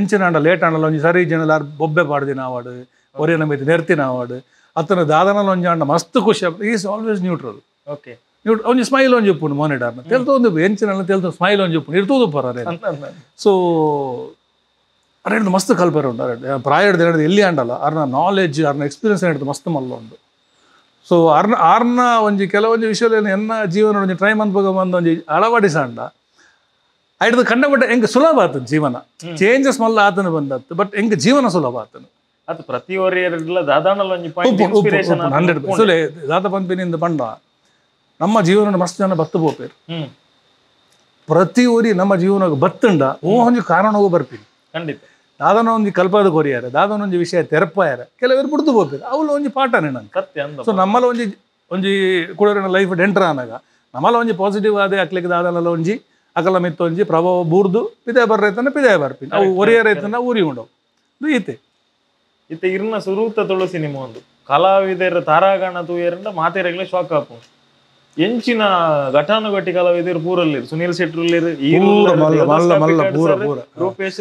ಎಂಚಿನ ಆಂಡ ಲೇಟ್ ಆಂಡಲ್ಲ ಒಂಜಿ ಸರಿ ಜನ ಆರು ಬೊಬ್ಬೆ ಪಾಡ್ದಿನ ಆವಾಡು ಒರೇ ನಮಗೆ ನೆರ್ತಿನ ಆವಾಡು ಅತನ ದಾದನಲ್ಲ ಒಂಜಿ ಆಂಡ ಮಸ್ತ್ ಖುಷಿ is always neutral okay ಒಂಜಿ ಸ್ಮೈಲ್ ಒಂಜಿ ಉಪ್ಪುಂಡು ಮೋನಿಡಾರ್ನ ತೆಲ್ತೊಂದು ಎಂಚಿನ ತೆಲ್ತು ಸ್ಮೈಲ್ ಒಂಜಿ ಉಪ್ಪುಂಡು ಇರ್ತೋದು ಪರ ಸೊ ಅರೆ ಮಸ್ತ್ ಕಲ್ಪರೆ ಉಂಟು ಅರೆ ಪ್ರಾಯ ಹಿಡ್ದು ಎಲ್ಲಿ ಅಂಡಲ್ಲ ಅರ್ನ ನಾಲೆಜ್ ಅರ್ನ ಎಕ್ಸ್ಪೀರಿಯನ್ಸ್ ಹಿಡ್ದು ಮಸ್ತ್ ಮಲ್ಲ ಉಂಟು ಸೊ ಅರ್ನ ಆರ್ನ ಒಂಜಿ ಕೆಲವೊಂಜಿ ವಿಷಯದಲ್ಲಿ ಎನ್ನ ಜೀವನ ಒಂಜಿ ಟ್ರೈ ಮನ್ಪಗ ಬಂದು ಒಂಜಿ ಅಳವಡಿಸಂಡ ಐಡ್ದು ಕಂಡಪಟ್ಟ ಎಂಕ್ ಸುಲಭ ಆತನ ಜೀವನ ಚೇಂಜಸ್ ಮಲ್ಲ ಆತನ ಬಂದತ್ತು ಬಟ್ ಎಂಕ್ ಜೀವನ ಸುಲಭ ಆತನ ಅದು ಪ್ರತಿ ಒರಿಯರ್ಲ ದಾದಾಣಲ ಒಂಜಿ ಪಾಯಿಂಟ್ ಇನ್ಸ್ಪಿರೇಷನ್ 100 ದಾದ ಪಂಪಿನಿಂದ ಪಂಡ ನಮ್ಮ ಜೀವನ ಮಸ್ತ್ ಜನ ಬತ್ತು ಪೋಪೇರು ಪ್ರತಿ ಊರಿ ನಮ್ಮ ಜೀವನಕ್ಕೆ ಬತ್ತುಂಡ ಓ ಒಂಜಿ ಕಾರಣವೂ ಬರ್ಪಿನಿ ಖಂಡಿತ ದಾದನ ಒಂಜಿ ಕಲ್ಪಾದ ಕೊರಿಯಾರ ದಾದನ ಒಂಜಿ ವಿಷಯ ತೆರಪಾಯಾರ ಕೆಲವರು ಬಿಡ್ದು ಪೋಪೇರು ಅವಳು ಒಂಜಿ ಪಾಠನೇ ನಂಗೆ ಸತ್ಯ ಅಂದ ಸೊ ನಮ್ಮಲ್ಲ ಒಂಜಿ ಒಂಜಿ ಕುಡೋರಿನ ಲೈಫ್ ಎಂಟರ್ ಆನಾಗ ನಮ್ಮಲ್ಲ ಒಂಜಿ ಪಾಸಿಟಿವ್ ಆದ ಅಕ್ಲಿಕ್ಕೆ ದಾದನಲ್ಲ ಒಂಜಿ ಅಕಲ ಮಿತ್ತ ಒಂಜಿ ಪ್ರಭಾವ ಬೂರ್ದು ಪಿದೆ ಬರ್ರೈತನ ಪಿದೆ ಬರ್ಪಿನಿ ಅವು ಒರಿಯ ರೈತನ ಊರಿ ಉಂಡವು ಇದು ಈತೆ ಇತ್ತೆ ಇರ್ನ ಸುರೂತ ತುಳು ಸಿನಿಮಾ ಒಂದು ಕಲಾವಿದರ ತಾರಾಗಣ ತೂಯರಂಡ ಮಾತೆರಗ್ಲೆ ಶಾಕ್ ಆಪು ಎಂಚಿನ ಘಟಾನುಘಟಿ ಕಲಾವಿದರು ಪೂರಲ್ಲಿರು ಸುನೀಲ್ ಶೆಟ್ಟರ್ಲಿರು ರೂಪೇಶ್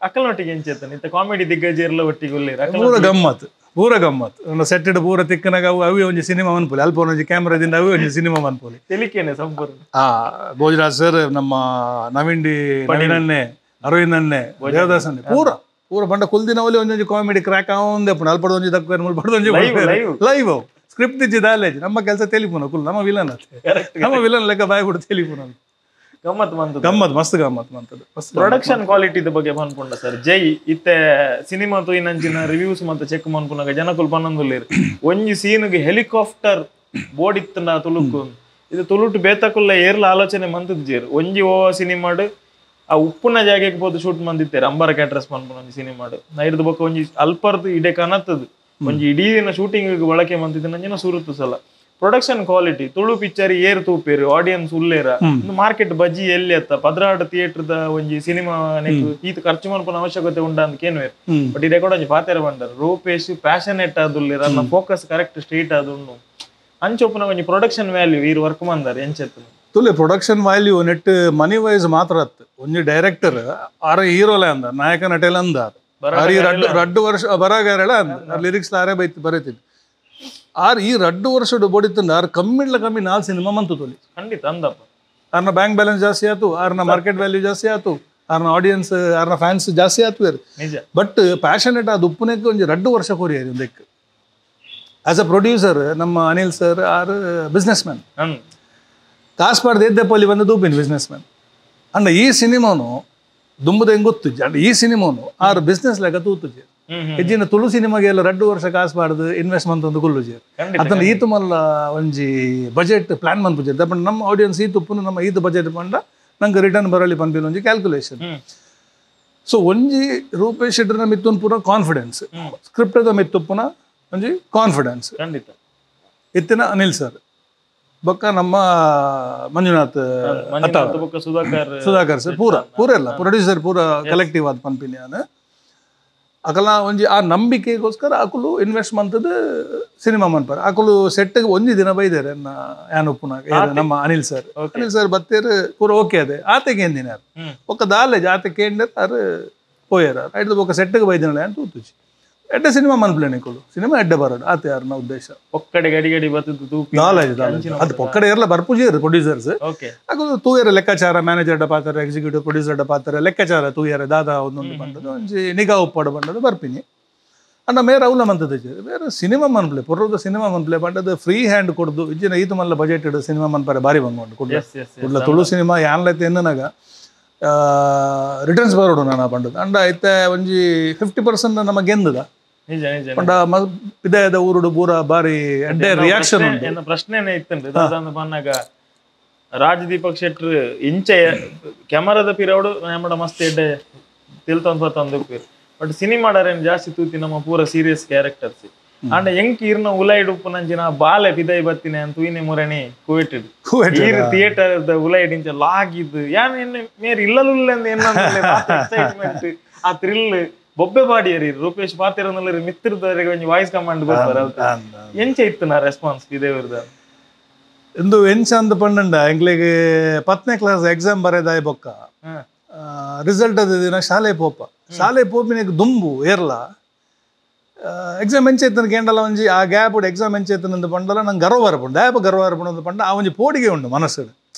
ಅಕ್ಕಲೊಟ್ಟಿಗೆ ಎಂಚೆತ್ತನ ಇತ್ತ ಕಾಮಿಡಿ ದಿಗ್ಗಜ ಒಟ್ಟಿಗೆ ಪೂರ ಗಮ್ಮತ್ ಪೂರ ಗಮ್ಮತ್ ಸೆಟ್ಟೆಡ್ ಪೂರ ತಿಕ್ಕನಾಗ ಅವು ಅವೇ ಒಂಜಿ ಸಿನಿಮಾ ಮನ್ಪೊಲಿ ಅಲ್ಪ ಒಂಜಿ ಕ್ಯಾಮ್ರಾದಿಂದ ಅವೇ ಒಂಜಿ ಸಿನಿಮಾ ಮನ್ಪೊಲಿ ತೆಲಿಕೇನೆ ಸಂಪೂರ್ಣ ಆ ಭೋಜರಾಜ್ ಸರ್ ನಮ್ಮ ನವೀನ್ ಡಿ ನವೀನನ್ನೇ ಅರವಿಂದ್ ಅನ್ನೇ ದೇವದಾಸ್ ಅನ್ನೇ ಪೂರ ಪೂರ ಬಂಡ ಕುಲ್ದಿನವಲ್ಲಿ ಒಂದೊಂಜಿ ಕಾಮಿಡಿ ಕ್ರ್ಯಾಕ್ ಆವಂದೆ ಅಲ್ಪದ ಒಂಜಿ ದಕ್ಕ ಮುಲ್ಪದ ಒಂಜಿ ಲೈವ್ ಅವು ಸ್ಕ್ರಿಪ್ಟ್ ಇಜ್ಜಿ ದಾಲೇಜ್ ನಮ್ಮ ಕೆಲಸ ತೆಲಿಪುನ ಕುಲ್ ನಮ್ಮ ವಿಲನ್ ಅತ್ತೆ ನಮ್ಮ ವಿಲನ್ ಲೆಕ್ಕ ಬಾಯ್ ಬಿಡು ತೆಲಿಪುನ ಗಮ್ಮತ್ ಮಂತದ ಗಮ್ಮತ್ ಮಸ್ತ್ ಗಮ್ಮತ್ ಮಂತದ ಪ್ರೊಡಕ್ಷನ್ ಕ್ವಾಲಿಟಿದ ಬಗ್ಗೆ ಪನ್ಪುಂಡ ಸರ್ ಜೈ ಇತ್ತೆ ಸಿನಿಮಾ ತೂಯಿನಂಚಿನ ರಿವ್ಯೂಸ್ ಮತ್ತೆ ಚೆಕ್ ಮನ್ಪುನಾಗ ಜನಕುಲು ಪನ್ನೊಂದುಲ್ಲೇರು ಒಂಜಿ ಸೀನ್ಗೆ ಹೆಲಿಕಾಪ್ಟರ್ ಬೋರ್ಡ್ ಇತ್ತಂಡ ತುಳುಕು ಇದು ತುಳುಟು ಬೇತಕುಲ್ಲ ಏರ್ಲ ಆಲೋಚನೆ ಮಂತದ ಒಂಜಿ ಓ ಸಿನಿಮಾಡ್ ಆ ಉಪ್ಪುನ ಜಾಗಕ್ಕೆ ಪೋದು ಶೂಟ್ ಮಂದಿತ್ತೇರು ಅಂಬಾರ ಕ್ಯಾಟ್ರಸ್ ಪನ್ಪುನ ಒಂಜಿ ಸಿನಿಮಾಡ್ ನೈರ್ದ ಬೊಕ್ಕ ಒಂಜಿ ಅಲ್ಪರ್ದು ಇಡೆ ಕನತ್ತದು ಒಂಜಿ ಇಡೀ ದಿನ ಶೂಟಿಂಗ್ ಬಳಕೆ ಮಂತಿದ್ದ ಸುರುತು ಸಲ production quality Tulu picture ಏರ್ ತೂಪೇರು ಆಡಿಯನ್ಸ್ ಉಲ್ಲೇರ ಮಾರ್ಕೆಟ್ ಬಜ್ಜಿ ಎಲ್ಲಿ ಅತ್ತ 12 ಥಿಯೇಟರ್ the ಒಂಜಿ ಸಿನಿಮಾ ಈತ ಖರ್ಚು ಮನ್ಪುನ ಅವಶ್ಯಕತೆ ಉಂಡ ಅಂತ ಕೇನ್ವೇರ್ ಬಟ್ ಇದೇ ಕೂಡ ಒಂಜಿ ಪಾತೆರ ಬಂಡರ್ ರೂಪೇಶ್ ಪ್ಯಾಷನೇಟ್ ಆದುಲ್ಲೇರ ಅನ್ನ focus correct straight ಆದುಂಡು ಅಂಚೊಪ್ಪುನ ಒಂಜಿ ಪ್ರೊಡಕ್ಷನ್ ವ್ಯಾಲ್ಯೂ ಈರ್ ವರ್ಕ್ ಮಂದಾರ ಎಂಚೆತ್ತು ತುಲೆ production value net money wise ಮಾತ್ರ ಅತ್ತು ಒಂಜಿ ಡೈರೆಕ್ಟರ್ ಆರ ಹೀರೋಲೆ ಅಂದ ನಾಯಕ ನಟೆಲ ಅಂದ ಆರ್ ಈ ರಡ್ಡು ವರ್ಷ ಬರಗಾರಳ ಅಂದ ಲಿರಿಕ್ಸ್ ಆರೇ ಬೈತಿ ಬರೀತಿದ್ದು ಆರ್ ಈ ರಡ್ಡು ವರ್ಷ ಬಡಿತಂದ ಆರ್ ಕಮ್ಮಿಡ್ಲ ಕಮ್ಮಿ 4 ಸಿನಿಮಾ ಮಂತು ತೊಲಿ ಖಂಡಿತ ಅಂದಪ್ಪ ಆರ್ನ ಬ್ಯಾಂಕ್ ಬ್ಯಾಲೆನ್ಸ್ ಜಾಸ್ತಿ ಆಯ್ತು ಆರ್ನ ಮಾರ್ಕೆಟ್ ವ್ಯಾಲ್ಯೂ ಜಾಸ್ತಿ ಆಯ್ತು ಆರ್ನ ಆಡಿಯನ್ಸ್ ಆರ್ನ ಫ್ಯಾನ್ಸ್ ಜಾಸ್ತಿ ಆಯ್ತು ನಿಜ ಬಟ್ ಪ್ಯಾಷನೇಟ್ ಅದು ಉಪ್ಪುನೆಕ್ಕೆ ಒಂಜಿ 2 ವರ್ಷ ಕೊರಿಯರ್ ಒಂದಕ್ಕೆ as a producer ನಮ್ಮ Anil sir R business man ಕಾಸು ಪಾಡ್ದು ಎದ್ದೆಪ್ಪಲ್ಲಿ ಬಂದು ದೂಪಿನ ಬಿಸ್ನೆಸ್ ಮ್ಯಾನ್ ಅಂಡ ಈ ಸಿನಿಮಾನು ದುಂಬುದ ಹೆಂಗೆ ಗೊತ್ತುಜ್ಜಿ ಅಂಡ ಈ ಸಿನಿಮಾನು ಆರ್ ಬಿಸ್ನೆಸ್ ಲೆಕ್ಕ ತೂತುಜ್ಜಿ ಹೆಚ್ಚಿನ ತುಳು ಸಿನಿಮಾಗೆ ಎಲ್ಲ 2 ವರ್ಷ ಕಾಸು ಪಾಡ್ದು ಇನ್ವೆಸ್ಟ್ಮೆಂಟ್ ಒಂದು ಗುಲ್ಲುಜಿ ಅದನ್ನ ಈತು ಮಲ್ಲ ಒಂಜಿ ಬಜೆಟ್ ಪ್ಲಾನ್ ಮನ್ಪುಜಿ ಬಟ್ ನಮ್ಮ ಆಡಿಯನ್ಸ್ ಈತು ಉಪ್ಪುನು ನಮ್ಮ ಈತು ಬಜೆಟ್ ಪಂಡ ನಂಗೆ ರಿಟರ್ನ್ ಬರಲಿ ಪನ್ಪಿನ ಒಂಜಿ ಕ್ಯಾಲ್ಕುಲೇಷನ್ ಸೊ ಒಂಜಿ ರೂಪೇಶ್ ಶೆಟ್ಟರ್ನ ಮಿತ್ತೊಂದು ಪೂರ ಕಾನ್ಫಿಡೆನ್ಸ್ ಸ್ಕ್ರಿಪ್ಟದ ಮಿತ್ತುಪ್ಪುನ ಒಂಜಿ ಕಾನ್ಫಿಡೆನ್ಸ್ ಖಂಡಿತ ಇತ್ತಿನ ಅನಿಲ್ ಸರ್ ಬೊಕ್ಕ ನಮ್ಮ ಮಂಜುನಾಥ್ ಸುಧಾಕರ್ ಸರ್ ಪೂರ ಪೂರ ಎಲ್ಲ ಪ್ರೊಡ್ಯೂಸರ್ ಪೂರ ಕಲೆಕ್ಟಿವ್ ಆದ ಪನ್ಪಿನಿ ನಾನು ಅಕಲ ಒಂಜಿ ಆ ನಂಬಿಕೆಗೋಸ್ಕರ ಅಕುಲು ಇನ್ವೆಸ್ಟ್ ಮಂತದ ಸಿನಿಮಾ ಮನ್ಪಾರ ಅಕುಲು ಸೆಟ್ಗೆ ಒಂಜಿ ದಿನ ಬೈದಾರೆ ಯಾನ್ ಉಪ್ಪುನಾಗ ನಮ್ಮ ಅನಿಲ್ ಸರ್ ಅನಿಲ್ ಸರ್ ಬತ್ತೇರು ಪೂರ ಓಕೆ ಅದೇ ಆತೆಗೆ ಏನ್ ದಿನ ಒಕ್ಕ ದಾಲೇಜ್ ಆತೆ ಕೇಂದ್ರ ಆರು ಪೋಯಾರ ಐದು ಬೊಕ್ಕ ಸೆಟ್ಗೆ ಬೈದಿನಲ್ಲ ಅಂತ ತೂತುಜಿ ಎಡ್ಡೆ ಸಿನಿಮಾ ಮನ್ಪ್ಲೆ ನಿಕುಲು ಸಿನಿಮಾ ಎಡ್ಡೆ ಬರೋಡು ಆತೆ ಯಾರನ್ನ ಉದ್ದೇಶ ಒಕ್ಕಡೆ ಗಡಿ ಗಡಿ ಬತ್ತದು ದಾಲೇಜ್ ದಾಲೇಜ್ ಅದು ಪೊಕ್ಕಡೆ ಇರಲ್ಲ ಬರ್ಪುಜಿ ಪ್ರೊಡ್ಯೂಸರ್ಸ್ ಅಕುಲು ತೂಯರ ಲೆಕ್ಕಾಚಾರ ಮ್ಯಾನೇಜರ್ ಡ ಪಾತ್ರ ಎಕ್ಸಿಕ್ಯೂಟಿವ್ ಪ್ರೊಡ್ಯೂಸರ್ ಡ ಪಾತ್ರ ಲೆಕ್ಕಾಚಾರ ತೂಯರ ದಾದಾ ಒಂದೊಂದು ಬಂದದ್ದು ಒಂಜಿ ನಿಗಾ ಉಪ್ಪಾಡು ಬಂದದ್ದು ಬರ್ಪಿನಿ ಅಂಡ ಮೇರ ಅವಲ ಮಂತದ ಬೇರೆ ಸಿನಿಮಾ ಮನ್ಪ್ಲೆ ಪೊರ್ರದ ಸಿನಿಮಾ ಮನ್ಪ್ಲೆ ಬಂಡದು ಫ್ರೀ ಹ್ಯಾಂಡ್ ಕೊಡ್ದು ಇಜ್ಜಿನ ಈತು ಮಲ್ಲ ಬಜೆಟ್ ಸಿನಿಮಾ ಮನ್ಪಾರೆ ಬಾರಿ ಬಂಗೊಂಡು ಕುಡ್ಲ ಕುಡ್ಲ ತುಳು ಸಿನಿಮಾ ಯಾನ್ಲೈತೆ ಎನ್ನನಾಗ ರಿಟರ್ನ್ಸ್ ಬರೋಡು ನಾನು ಬಂಡದು ಅಂಡ ಐತೆ ಒಂಜಿ 50% ನಮ್ಮ ಗೆಂದದ ನಿಜ ನಿಜ ಪಂಡ ಇದಾದ ಊರುಡು ಪೂರ ಬಾರಿ ಎಡ್ಡೆ ರಿಯಾಕ್ಷನ್ ಉಂಟು ಪ್ರಶ್ನೆನೇ ಇತ್ತಂಡ್ರಿ ದಾದಾಂದು ಪನ್ನಾಗ ರಾಜದೀಪಕ್ ಶೆಟ್ರ್ ಇಂಚೆ ಕ್ಯಾಮರಾದ ಪಿರವಡು ನಮ್ಮಡ ಮಸ್ತ್ ಎಡ್ಡೆ ತಿಳ್ತೊಂದು ಪತ್ತೊಂದು ಬಟ್ ಸಿನಿಮಾಡರೇನು ಜಾಸ್ತಿ ತೂತಿ ನಮ್ಮ ಪೂರ ಸೀರಿಯಸ್ ಕ್ಯಾರೆಕ್ಟರ್ಸ್ ಅಂಡ ಎಂಕ್ ಇರ್ನ ಉಲೈಡ್ ಉಪ್ಪುನಂಚಿನ ಬಾಲೆ ಪಿದೈ ಬತ್ತಿನ ಅಂತ ಮುರಣಿ ಕುವೆಟೆಡ್ ಈರ್ ಥಿಯೇಟರ್ ದ ಉಲೈಡ್ ಇಂಚ ಲಾಗಿದ್ದು ಯಾನ್ ಎನ್ನ ಮೇರ್ ಇಲ್ಲಲುಲ್ಲ ಎಕ್ಸೈಟ್ಮೆಂಟ್ ಆ ಥ್ರಿಲ್ ಬೊಬ್ಬೆ ಬಾಡಿಯರಿ ರೂಪೇಶ್ ಪಾತಿರನಲ್ಲಿ ಮಿತ್ರದವರಿಗೆ ಒಂಜಿ ವಾಯ್ಸ್ ಕಮಾಂಡ್ ಬರ್ತಾರೆ ಎಂಚ ಇತ್ತು ನಾ ರೆಸ್ಪಾನ್ಸ್ ಇದೇ ಇರ್ದ ಇಂದು ಎಂಚ ಅಂದ್ ಪಂಡಂಡ ಎಂಗ್ಲಿಗೆ 10ನೇ ಕ್ಲಾಸ್ ಎಕ್ಸಾಮ್ ಬರೆದಾಯ್ ಬೊಕ್ಕ ರಿಸಲ್ಟ್ ಅದ ದಿನ ಶಾಲೆ ಪೋಪ ಶಾಲೆ ಪೋಪಿನಿಗೆ ದುಂಬು ಏರ್ಲ ಎಕ್ಸಾಮ್ ಎಂಚೈತನ ಕೇಂಡಲ ಒಂಜಿ ಆ ಗ್ಯಾಪ್ ಎಕ್ಸಾಮ್ ಎಂಚೈತನ ಅಂದ್ ಪಂಡಲ ನಂಗೆ ಗರ್ವ ಬರ್ಪುಂಡು ದಾಯಪ ಗರ್ವ ಬರ್ಪುಂಡು ಅಂದ್ ಪಂಡ ಆ ಒಂಜಿ ಪೋಡಿಗೆ ಉಂಡು ಮನಸ್ಸು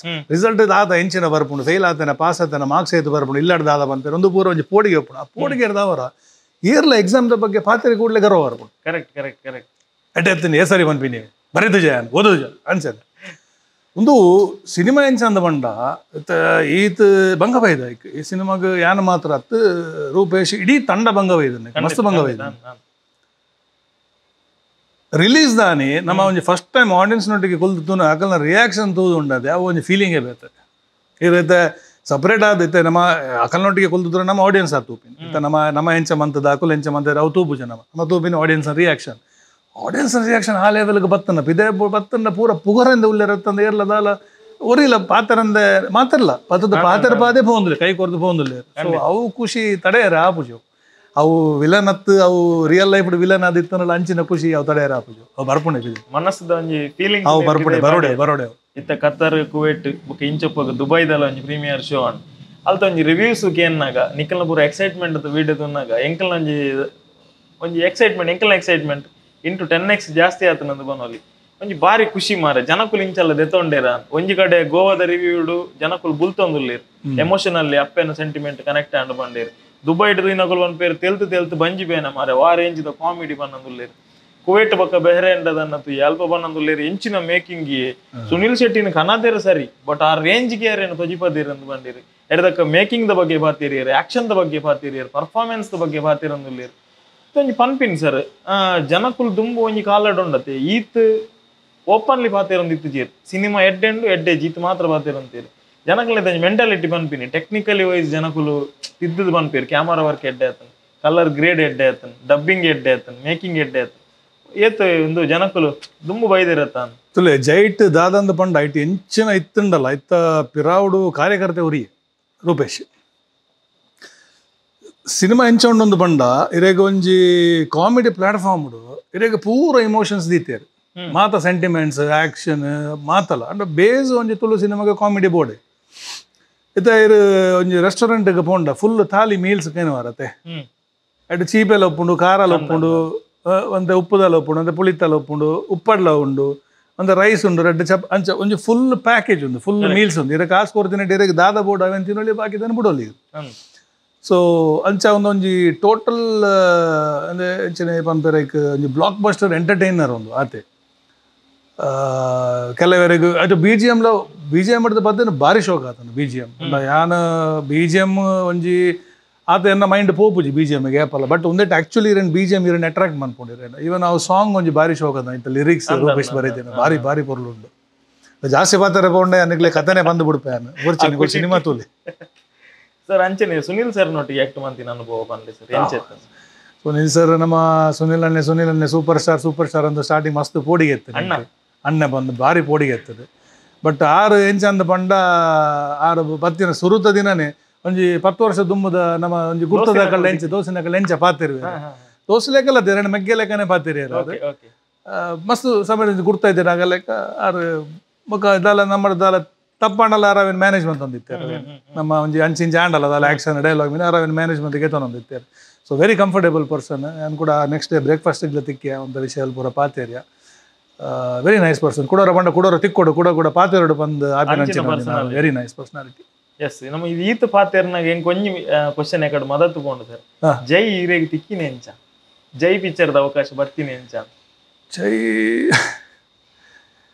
ರಿಸಲ್ಟ್ ಆತ ಎಂಚಿನ ಬರ್ಪುಂಡು ಫೇಲ್ ಆತನ ಪಾಸ್ ಆತನ ಮಾರ್ಕ್ಸ್ ಆಯ್ತು ಬರ್ಪುಂಡು ಇಲ್ಲಾಡ್ದ ಆದ ಪನ್ಪೇರು ಒಂದು ಪೂರ ಒಂಜಿ ಪೋಡಿಗೆ ಉಪ್ಪುಂಡು ಆ ಪೋಡಿಗೆ ಇರ್ದವರ ಏರ್ಲ ಎಕ್ಸಾಮ್ the ಬಗ್ಗೆ ಪಾತ್ರೆ ಕೂಡಲೇ ಗರ್ವ ಬರ್ಪುಂಡು correct correct correct ಎಡ್ಡೆ ಎತ್ತೀನಿ ಏ ಸರಿ ಪನ್ಪಿನಿ ಬರೀದು ಜಯ ಓದು ಜಯ ಅನ್ಸದ ಒಂದು ಸಿನಿಮಾ ಎಂಚಂದ ಬಂಡ ಈತ ಬಂಗಬೈದ ಈ ಸಿನಿಮಾಗ ಯಾನ ಮಾತ್ರ ಅತ್ತು ರೂಪೇಶ್ ಇಡೀ ತಂಡ ಬಂಗವೈದ ಮಸ್ತ್ ಬಂಗವೈದ ರಿಲೀಸ್ ದಾನಿ ನಮ್ಮ ಒಂಜಿ first time audience ನೊಟ್ಟಿಗೆ ಕುಲ್ದು ಅಕಲ್ನ ರಿಯಾಕ್ಷನ್ ತೂದು ಉಂಡದೆ ಅವು ಒಂಜಿ ಫೀಲಿಂಗೇ ಬೇತೆ ಈ ಸಪ್ರೇಟ್ ಆದೈತೆ ನಮ್ಮ ಅಕಲ್ನೊಟ್ಟಿಗೆ ಕುಲ್ದಿದ್ರೆ ನಮ್ಮ ಆಡಿಯನ್ಸ್ ಆ ತೂಪಿನ ನಮ್ಮ ನಮ್ಮ ಎಂಚ ಮಂತದ ಅಕುಲ್ ಎಂಚ ಮಂತದ ಅವು ತೂಪುಜ ನಮ್ಮ ನಮ್ಮ ತೂಪಿನ audience reaction audience reaction ಆ ಲೆವೆಲ್ಗೆ ಬತ್ತನ ಇದೇ ಬತ್ತನ ಪೂರ ಪುಗರಿಂದ ಉಲ್ಲೆರತ್ತಂದ ಏರ್ಲದಾಲ ಒರಿಲ್ಲ ಪಾತರಂದೆ ಮಾತ್ರಲ್ಲ ಪತ್ತದ ಪಾತರ ಪಾದೇ ಪೋಂದಿಲ್ಲ ಕೈ ಕೊರ್ದು ಪೋಂದಿಲ್ಲ. ಸೊ ಅವು ಖುಷಿ ತಡೆಯರ ಆಪುಜು ಅವು ವಿಲನ್ ಅತ್ತು ಅವು real life villain ಆದಿತ್ತನಲ್ಲ ಅಂಚಿನ ಖುಷಿ ಅವು ತಡೆಯರ ಆಪುಜು ಅವು ಬರ್ಪುಣೆ ಮನಸ್ಸದ ಒಂಜಿ ಫೀಲಿಂಗ್ ಅವು ಬರ್ಪುಣೆ ಬರೋಡೆ ಬರೋಡೆ. ಇತ್ತ ಕತರ್ ಕುವೈಟ್ ಬೊಕ ಇಂಚಪ್ಪಗ ದುಬೈದಲ್ಲ ಒಂಜಿ ಪ್ರೀಮಿಯರ್ ಶೋ ಅನ್ ಅಲ್ತ ಒಂಜಿ ರಿವ್ಯೂಸ್ ಕೇನ್ನಾಗ ನಿಕಲ್ನ ಪೂರ ಎಕ್ಸೈಟ್ಮೆಂಟ್ ವೀಡಿಯೋ ತುನ್ನಾಗ ಎಂಕಲ್ನ ಒಂಜಿ ಒಂಜಿ ಎಕ್ಸೈಟ್ಮೆಂಟ್ ಎಂಕಲ್ನ excitement into 10x ಜಾಸ್ತಿ ಆತನಂದು ಬನ್ನೋಲಿ ಒಂಜಿ ಬಾರಿ ಖುಷಿ ಮಾರ ಜನಕುಲು ಇಂಚಲ್ಲ ದೆತ್ತೊಂಡೇರ ಒಂಜಿ ಕಡೆ ಗೋವಾದ ರಿವ್ಯೂ ಜನಕುಲು ಬುಲ್ತೊಂದುಲ್ಲೇರು ಎಮೋಷನಲ್ಲಿ ಅಪ್ಪೆನ sentiment connect and ಬಂಡೇರು. ದುಬೈಡ್ ದಿನಕುಲು ಒಂದ್ ಪೇರು ತೆಲ್ತು ತೆಲ್ತು ಬಂಜಿ ಬೇನ ಮಾರೆ ವಾ ರೇಂಜ್ ದ ಕಾಮಿಡಿ ಬನ್ನಂದುಲ್ಲೇರು. ಕುವೈಟ್ ಬೊಕ್ಕ ಬೆಹ್ರೇನ್ ಅಲ್ಪ ಬನ್ನಂದುಲ್ಲೇರು ಎಂಚಿನ ಮೇಕಿಂಗ್ ಸುನಿಲ್ ಶೆಟ್ಟಿನ ಕನಾದೇರ ಸರಿ ಬಟ್ ಆ ರೇಂಜ್ ಗೆ ಯಾರೇನು ತೊಜಿಪದಿರ್ ಅಂದು ಬಂದಿರಿ ಎಡದಕ್ಕ ಮೇಕಿಂಗ್ the ಬಗ್ಗೆ ಪಾತಿರಿಯರ್ ಆಕ್ಷನ್ the ಬಗ್ಗೆ ಪಾತಿರಿಯರ್ ಪರ್ಫಾರ್ಮೆನ್ಸ್ the ಬಗ್ಗೆ ಪಾತಿರಂದುಲ್ಲೇರು. ಒಂಜಿ ಪನ್ಪಿನ್ ಸರ್ ಜನಕುಲು ದುಂಬು ಒಂಜಿ ಕಾಲಡ್ ಉಂಡತೆ ಈತ್ ಓಪನ್ಲಿ ಪಾತಿರಂದು ಇತ್ತುಜೀರ್ ಸಿನಿಮಾ ಎಡ್ಡೆಂಡು ಎಡ್ಡೆ ಜೀತ್ ಮಾತ್ರ ಪಾತಿರಂತೀರಿ ಜನಕುಲ ಮೆಂಟಾಲಿಟಿ ಪನ್ಪಿನಿ ಟೆಕ್ನಿಕಲಿ ವೈಸ್ ಜನಕುಲು ತಿದ್ದದು ಪನ್ಪೇರು ಕ್ಯಾಮರಾ ವರ್ಕ್ ಎಡ್ಡೆ ಆತನ್ ಕಲರ್ ಗ್ರೇಡ್ ಎಡ್ಡೆ ಆತನ್ ಡಬ್ಬಿಂಗ್ ಎಡ್ಡೆ ಆತನ್ ಮೇಕಿಂಗ್ ಎಡ್ಡೆ ಆತನ್ ಏತ್ ಒಂದು ಜನಕುಲು ದುಂಬು ಬೈದಿರತ್ತಾನ್ ತುಲೆ ಜೈಟ್ ದಾದಂದ ಪಂಡ ಐಟ್ ಎಂಚಿನ ಇತ್ತುಂಡಲ್ಲ ಇತ್ತ ಪಿರಾವುಡು ಕಾರ್ಯಕರ್ತೆ ಉರಿ ರೂಪೇಶ್ ಸಿನಿಮಾ ಎಂಚೊಂಡೊಂದು ಬಂಡ ಇರೆಗ್ ಒಂಜಿ ಕಾಮಿಡಿ ಪ್ಲಾಟ್ಫಾರ್ಮ್ ಇರೆಗ್ ಪೂರ ಇಮೋಷನ್ಸ್ ದೀತೇರು ಮಾತ ಸೆಂಟಿಮೆಂಟ್ಸ್ ಆಕ್ಷನ್ ಮಾತಲ್ಲ ಅಂಡ ಬೇಸ್ ಒಂಜಿ ತುಳು ಸಿನಿಮಾಗೆ ಕಾಮಿಡಿ ಬೋರ್ಡ್ ಇತ್ತ ಇರು ಒಂಜಿ ರೆಸ್ಟೋರೆಂಟ್ಗೆ ಪೋಂಡ ಫುಲ್ ಥಾಲಿ ಮೀಲ್ಸ್ ಕೇನು ವಾರತೆ ಅಟ್ ಚೀಪೆಲ್ಲ ಒಪ್ಪುಂಡು ಖಾರಲ ಒಪ್ಪುಂಡು ಒಂತೆ ಉಪ್ಪುದಲ್ಲ ಒಪ್ಪುಂಡು ಒಂತೆ ಪುಳಿತಲ್ಲ ಒಪ್ಪುಂಡು ಉಪ್ಪಡ್ಲ ಉಂಡು ಒಂದು ರೈಸ್ ಉಂಡು ರೆಡ್ ಚಪ್ ಅಂಚ ಒಂಜಿ ಫುಲ್ ಪ್ಯಾಕೇಜ್ ಉಂಡು ಫುಲ್ ಮೀಲ್ಸ್ ಉಂಡು ಇರಕ್ಕೆ ಕಾಸು ಕೊಡ್ತೀನಿ ಇರಕ್ಕೆ ದಾದ ಬೋರ್ಡ್ ಅವೇನು ತಿನ್ನೋಳಿ ಬಾಕಿ ತಾನೆ ಬಿಡೋಲಿ. ಸೊ ಅಂಚ ಒಂದೊಂಜಿ ಟೋಟಲ್ ಅಂದರೆ ಅಂಚನೆ ಪನ್ಪೆರೈಕ್ ಒಂಜಿ block buster entertainer ಒಂದು ಆತೆ ಕೆಲವರೆಗೂ ಅದು ಬಿ ಜಿ ಎಮ್ಲ B G M ಹಿಡ್ದು ಬದ್ದೇನು ಭಾರಿ ಶೋಕ್ ಆತನು B G M ಯಾನ್ B G M ಒಂಜಿ ಆತ ಎನ್ನ ಮೈಂಡ್ ಪೋಪುಜಿ ಬಿ ಜಿ ಎಮ್ಗೆ ಏಪಲ್ಲ ಬಟ್ ಒಂದೇಟ್ ಆ್ಯಕ್ಚುಲಿ ಇರೇನು B G M ಇರೇನು attract ಮಾಡ್ಕೊಂಡಿರೇನು even ನಾವು ಸಾಂಗ್ ಒಂಜಿ ಭಾರಿ ಶೋಕ್ ಅದ ಇಂಥ ಲಿರಿಕ್ಸ್ ರೂಪೇಶ್ ಬರೀತೇನೆ ಭಾರಿ ಭಾರಿ ಪೊರ್ಲು ಉಂಡು ಜಾಸ್ತಿ ಪಾತಾರೆ ಪೋಂಡೆ ಅನ್ನಿಗ್ಲೆ ಕಥೆನೆ ಬಂದು ಬಿಡ್ಪೆ ಅನ್ ಸಿನಿಮಾ ತೂಲಿ. ಸರ್ ಅಂಚನೆ ಸುನಿಲ್ ಸರ್ ನೊಟ್ಟಿಗೆ ಆಕ್ಟ್ ಮಾಡ್ತೀನಿ ಅನುಭವ ಬಂದೆ ಸರ್ ಎಂಚೆತ್ತ ಸುನಿಲ್ ಸರ್ ನಮ್ಮ ಸುನಿಲ್ ಅಣ್ಣೆ ಸುನಿಲ್ ಅಣ್ಣೆ super star super star ಅಂತ ಸ್ಟಾರ್ಟಿಂಗ್ ಮಸ್ತ್ ಪೋಡಿಗೆ ಎತ್ತದೆ ಅಣ್ಣ ಅಣ್ಣ ಬಂದು ಭಾರಿ ಪೋಡಿಗೆ ಎತ್ತದೆ ಬಟ್ ಆರು ಎಂಚ ಅಂದ ಪಂಡ ಆರು ಬತ್ತಿನ ಸುರುತ ದಿನನೇ ಒಂಜಿ 10 ವರ್ಷ ದುಮ್ಮದ ನಮ್ಮ ಒಂಜಿ ಗುರ್ತದ ಕಳ್ಳ ಎಂಚ ದೋಸೆನ ಕಳ್ಳ ಎಂಚ ಪಾತಿರುವೆ ದೋಸೆ ಲೆಕ್ಕಲ್ಲ ಎರಡು ಮೆಗ್ಗೆ ಲೆಕ್ಕನೆ ಪಾತಿರಿ ಮಸ್ತ್ ಸಮಯ ಗುರ್ತ ಇದ್ದೀರ ಆಗ ಲೆಕ್ಕ ಆರು ಬೊಕ್ಕ ದಾಲ ನಮ್ಮ ದಾಲ ತಪ್ಪಂಡಲ್ಲ ಅರವಿನ ಮ್ಯಾನೇಜ್ಮೆಂಟ್ ಒಂದಿತ್ತಾರೆ ನಮ್ಮ ಒಂಜಿ ಅಂಚಿಂಚ ಆಂಡಲ್ಲ ಅದಲ್ಲ ಆಕ್ಷನ್ ಡೈಲಾಗ್ ಮೀನ್ ಅರವಿನ ಮ್ಯಾನೇಜ್ಮೆಂಟ್ಗೆ ತೊಂದಿತ್ತಾರೆ. So very comfortable person ನಾನು ಕೂಡ next day breakfast ಇಲ್ಲ ತಿಕ್ಕಿಯ ಒಂದು ವಿಷಯ ಪೂರ ಪಾತೇರಿಯ very nice person ಕುಡೋರ ಬಂಡ ಕುಡೋರ ತಿಕ್ಕೊಡು ಕೂಡ ಕೂಡ ಪಾತೇರೋಡು ಬಂದು very nice personality. S ನಮ್ಮ ಇದು ಈತ ಪಾತೇರ್ನಾಗ ಹೆಂಗ್ ಕೊಂಜಿ ಕ್ವಶನ್ ಎಕಡೆ ಮದತ್ತು ಪೋಂಡು ಸರ್ ಜೈ ಈರೇಗ್ ತಿಕ್ಕಿನ ಎಂಚ ಜೈ ಪಿಕ್ಚರ್ದ ಅವಕಾಶ ಬರ್ತೀನಿ ಎಂಚ ಜೈ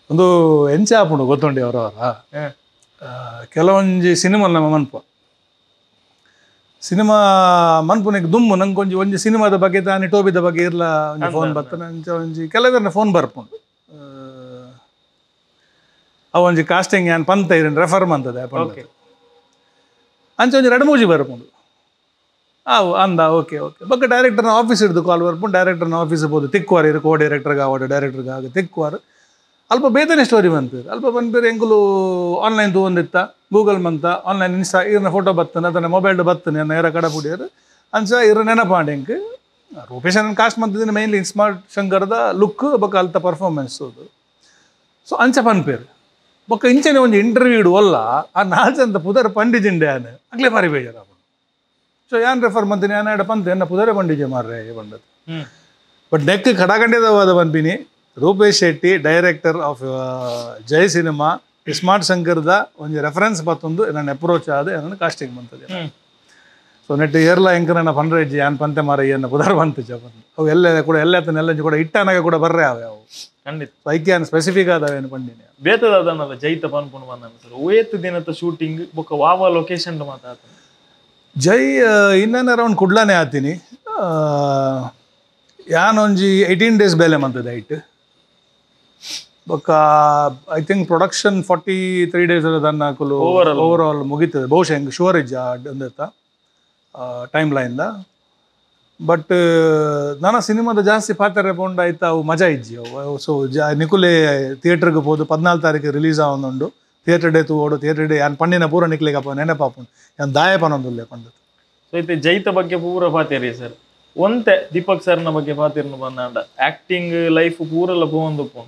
ಒಂದು ಎಂಚ ಆಪುಂಡು ಗೊತ್ತುಂಡಿ ಅವರವರ ಕೆಲವೊಂಜಿ ಸಿನಿಮಾ ನಮ್ಮ ಮನ್ಪು ಸಿನಿಮಾ ಮನ್ಪುನಿಗೆ ದುಮ್ಮು ನಂಗೆ ಒಂಜಿ ಒಂಜಿ ಸಿನಿಮಾದ ಬಗ್ಗೆ ತಾನೆ ಟೋಬಿದ ಬಗ್ಗೆ ಇರ್ಲ ಒಂಜಿ ಫೋನ್ ಬರ್ತಾನೆ ಅಂಚ ಒಂಜಿ ಕೆಲವರನ್ನ ಫೋನ್ ಬರ್ಪುಂಡು ಅವು ಒಂಜಿ ಕಾಸ್ಟಿಂಗ್ ಏನ್ ಪಂತ ಇರನ್ ರೆಫರ್ ಮಂತದೆ ಅಂಚ ಒಂಜಿ ಎರಡು ಮೂಜಿ ಬರ್ಪುಂಡು ಆವು ಅಂದ ಓಕೆ ಓಕೆ ಬೊಕ್ಕ ಡೈರೆಕ್ಟರ್ನ ಆಫೀಸ್ ಹಿಡಿದು ಕಾಲ್ ಬರ್ಪುಂಡು ಡೈರೆಕ್ಟರ್ನ ಆಫೀಸ್ ಹೋದು ತಿಕ್ವಾರು ಇರು ಕೋ ಡೈರೆಕ್ಟರ್ಗೆ ಆವಾಡು ಡೈರೆಕ್ಟರ್ಗೆ ಆಗ ತಿಕ್ವಾರು ಅಲ್ಪ ಬೇತನೆ ಸ್ಟೋರಿ ಬಂದ್ಪೇರು ಅಲ್ಪ ಬಂದ್ಪೇರು ಎಂಕುಲು ಆನ್ಲೈನ್ ತೂವೊಂದಿತ್ತ ಗೂಗಲ್ ಮಂತ ಆನ್ಲೈನ್ ಇನ್ಸ್ಟಾ ಇರ್ನ ಫೋಟೋ ಬತ್ತನೆ ಅದನ್ನ ಮೊಬೈಲ್ ಬತ್ತನೆ ಅನ್ನ ಏರ ಕಡ ಪುಡಿಯರು ಅಂಚ ಇರ ನೆನಪಾಂಡೆ ಎಂಕ್ ರೂಪೇಶ್ ಕಾಸ್ಟ್ ಮಂತಿದ್ದೀನಿ ಮೇನ್ಲಿ ಸ್ಮಾರ್ಟ್ ಶಂಕರ್ದ ಲುಕ್ ಬೊಕ್ಕ ಅಲ್ತ ಪರ್ಫಾರ್ಮೆನ್ಸ್ ಅದು. ಸೊ ಅಂಚ ಪನ್ಪೇರು ಬೊಕ್ಕ ಇಂಚನೆ ಒಂಜಿ ಇಂಟರ್ವ್ಯೂ ಇಡುವಲ್ಲ ಆ ನಾಲ್ಚಂತ ಪುದರ್ ಪಂಡಿಜಿಂಡೆ ಆನೆ ಅಗ್ಲೇ ಬಾರಿ ಬೇಜಾರ. ಸೊ ಯಾನ್ ರೆಫರ್ ಮಂತೀನಿ ಯಾನ್ ಎಡ ಪಂತೆ ಎನ್ನ ಪುದರೇ ಪಂಡಿಜೆ ಮಾರ್ರೆ ಬಂದದ್ದು. ಬಟ್ ನೆಕ್ ಕಡಗಂಡಿದವಾದ ಪನ್ಪಿನಿ Rupesh Shetty director of Jai cinema iSmart ಶಂಕರ್ದ ಒಂಜಿ ರೆಫರೆನ್ಸ್ ಬತ್ತೊಂದು ನನ್ನ ಅಪ್ರೋಚ್ ಆದ ನನ್ನ ಕಾಸ್ಟಿಂಗ್ ಬಂತದೆ. ಸೊ ನೆಟ್ ಏರ್ಲ ಎಂಕ ನನ್ನ ಫಂಡ್ರೇಜ್ ಯಾನ್ ಪಂತೆ ಮಾರ ಎನ್ನ ಪುದರ್ ಬಂತು ಜ ಬಂದು ಅವು ಎಲ್ಲ ಕೂಡ ಎಲ್ಲ ಎಲ್ಲ ಕೂಡ ಇಟ್ಟನಾಗ ಕೂಡ ಬರ್ರೆ ಅವೆ ಅವು. ಖಂಡಿತ ಐಕ್ಯಾನ್ ಸ್ಪೆಸಿಫಿಕ್ ಆದವೇನು ಪಂಡಿನಿ ಬೇತದಾದನಲ್ಲ ಜೈತ ಪನ್ಪುಂಡು ಬಂದಾನ ಸರ್ ಓಯತ್ ದಿನದ ಶೂಟಿಂಗ್ ಬೊಕ್ಕ ವಾವ ಲೊಕೇಶನ್ ಮಾತಾಡ್ತಾನೆ ಜೈ ಇನ್ನೇನು ಅರೌಂಡ್ ಕುಡ್ಲಾನೆ ಆತೀನಿ ಯಾನೊಂಜಿ 18 ಡೇಸ್ ಬೇಲೆ ಮಂತದೆ ಐಟ್ ಬೊಕ್ಕ I think production 43 days ದನ್ನ ಹಾಕಲು ಓವರ್ ಆಲ್ ಮುಗೀತದೆ ಬಹುಶಃ ಹೆಂಗೆ ಶೋರ್ ಇಜ್ಜ ಒಂದೆತ್ತ ಟೈಮ್ ಲೈನ್ದ ಬಟ್ ನನ್ನ ಸಿನಿಮಾದ ಜಾಸ್ತಿ ಪಾತ್ರ ಪೋಂಡ ಆಯ್ತು ಅವು ಮಜಾ ಇಜ್ಜಿ ಅವು ಸೊ ಜಾ ನಿಕುಲೆ ಥಿಯೇಟರ್ಗೆ ಹೋದು 14 ತಾರೀಕು ರಿಲೀಸ್ ಆವೊಂದುಂಡು ಥಿಯೇಟರ್ ಡೇ ತೂವೋಡು ಥಿಯೇಟರ್ ಡೇ ಯಾನ್ ಪಂಡಿನ ಪೂರ ನಿಕ್ಲೆಗಪ್ಪ ನೆನಪಾಪುಂಡು ಯಾನ್ ದಾಯ ಪನೊಂದುಲ್ಲೆ ಪಂಡದು ಸೊ ಇತ್ತೆ ಜೈತ ಬಗ್ಗೆ ಪೂರ ಪಾತೇರಿ ಸರ್ ಒಂತೆ ದೀಪಕ್ ಸರ್ನ ಬಗ್ಗೆ ಪಾತಿರ್ನು ಬಂದಾಂಡ ಆಕ್ಟಿಂಗ್ ಲೈಫ್ ಪೂರೆಲ್ಲ ಪೋವೊಂದುಪ್ಪು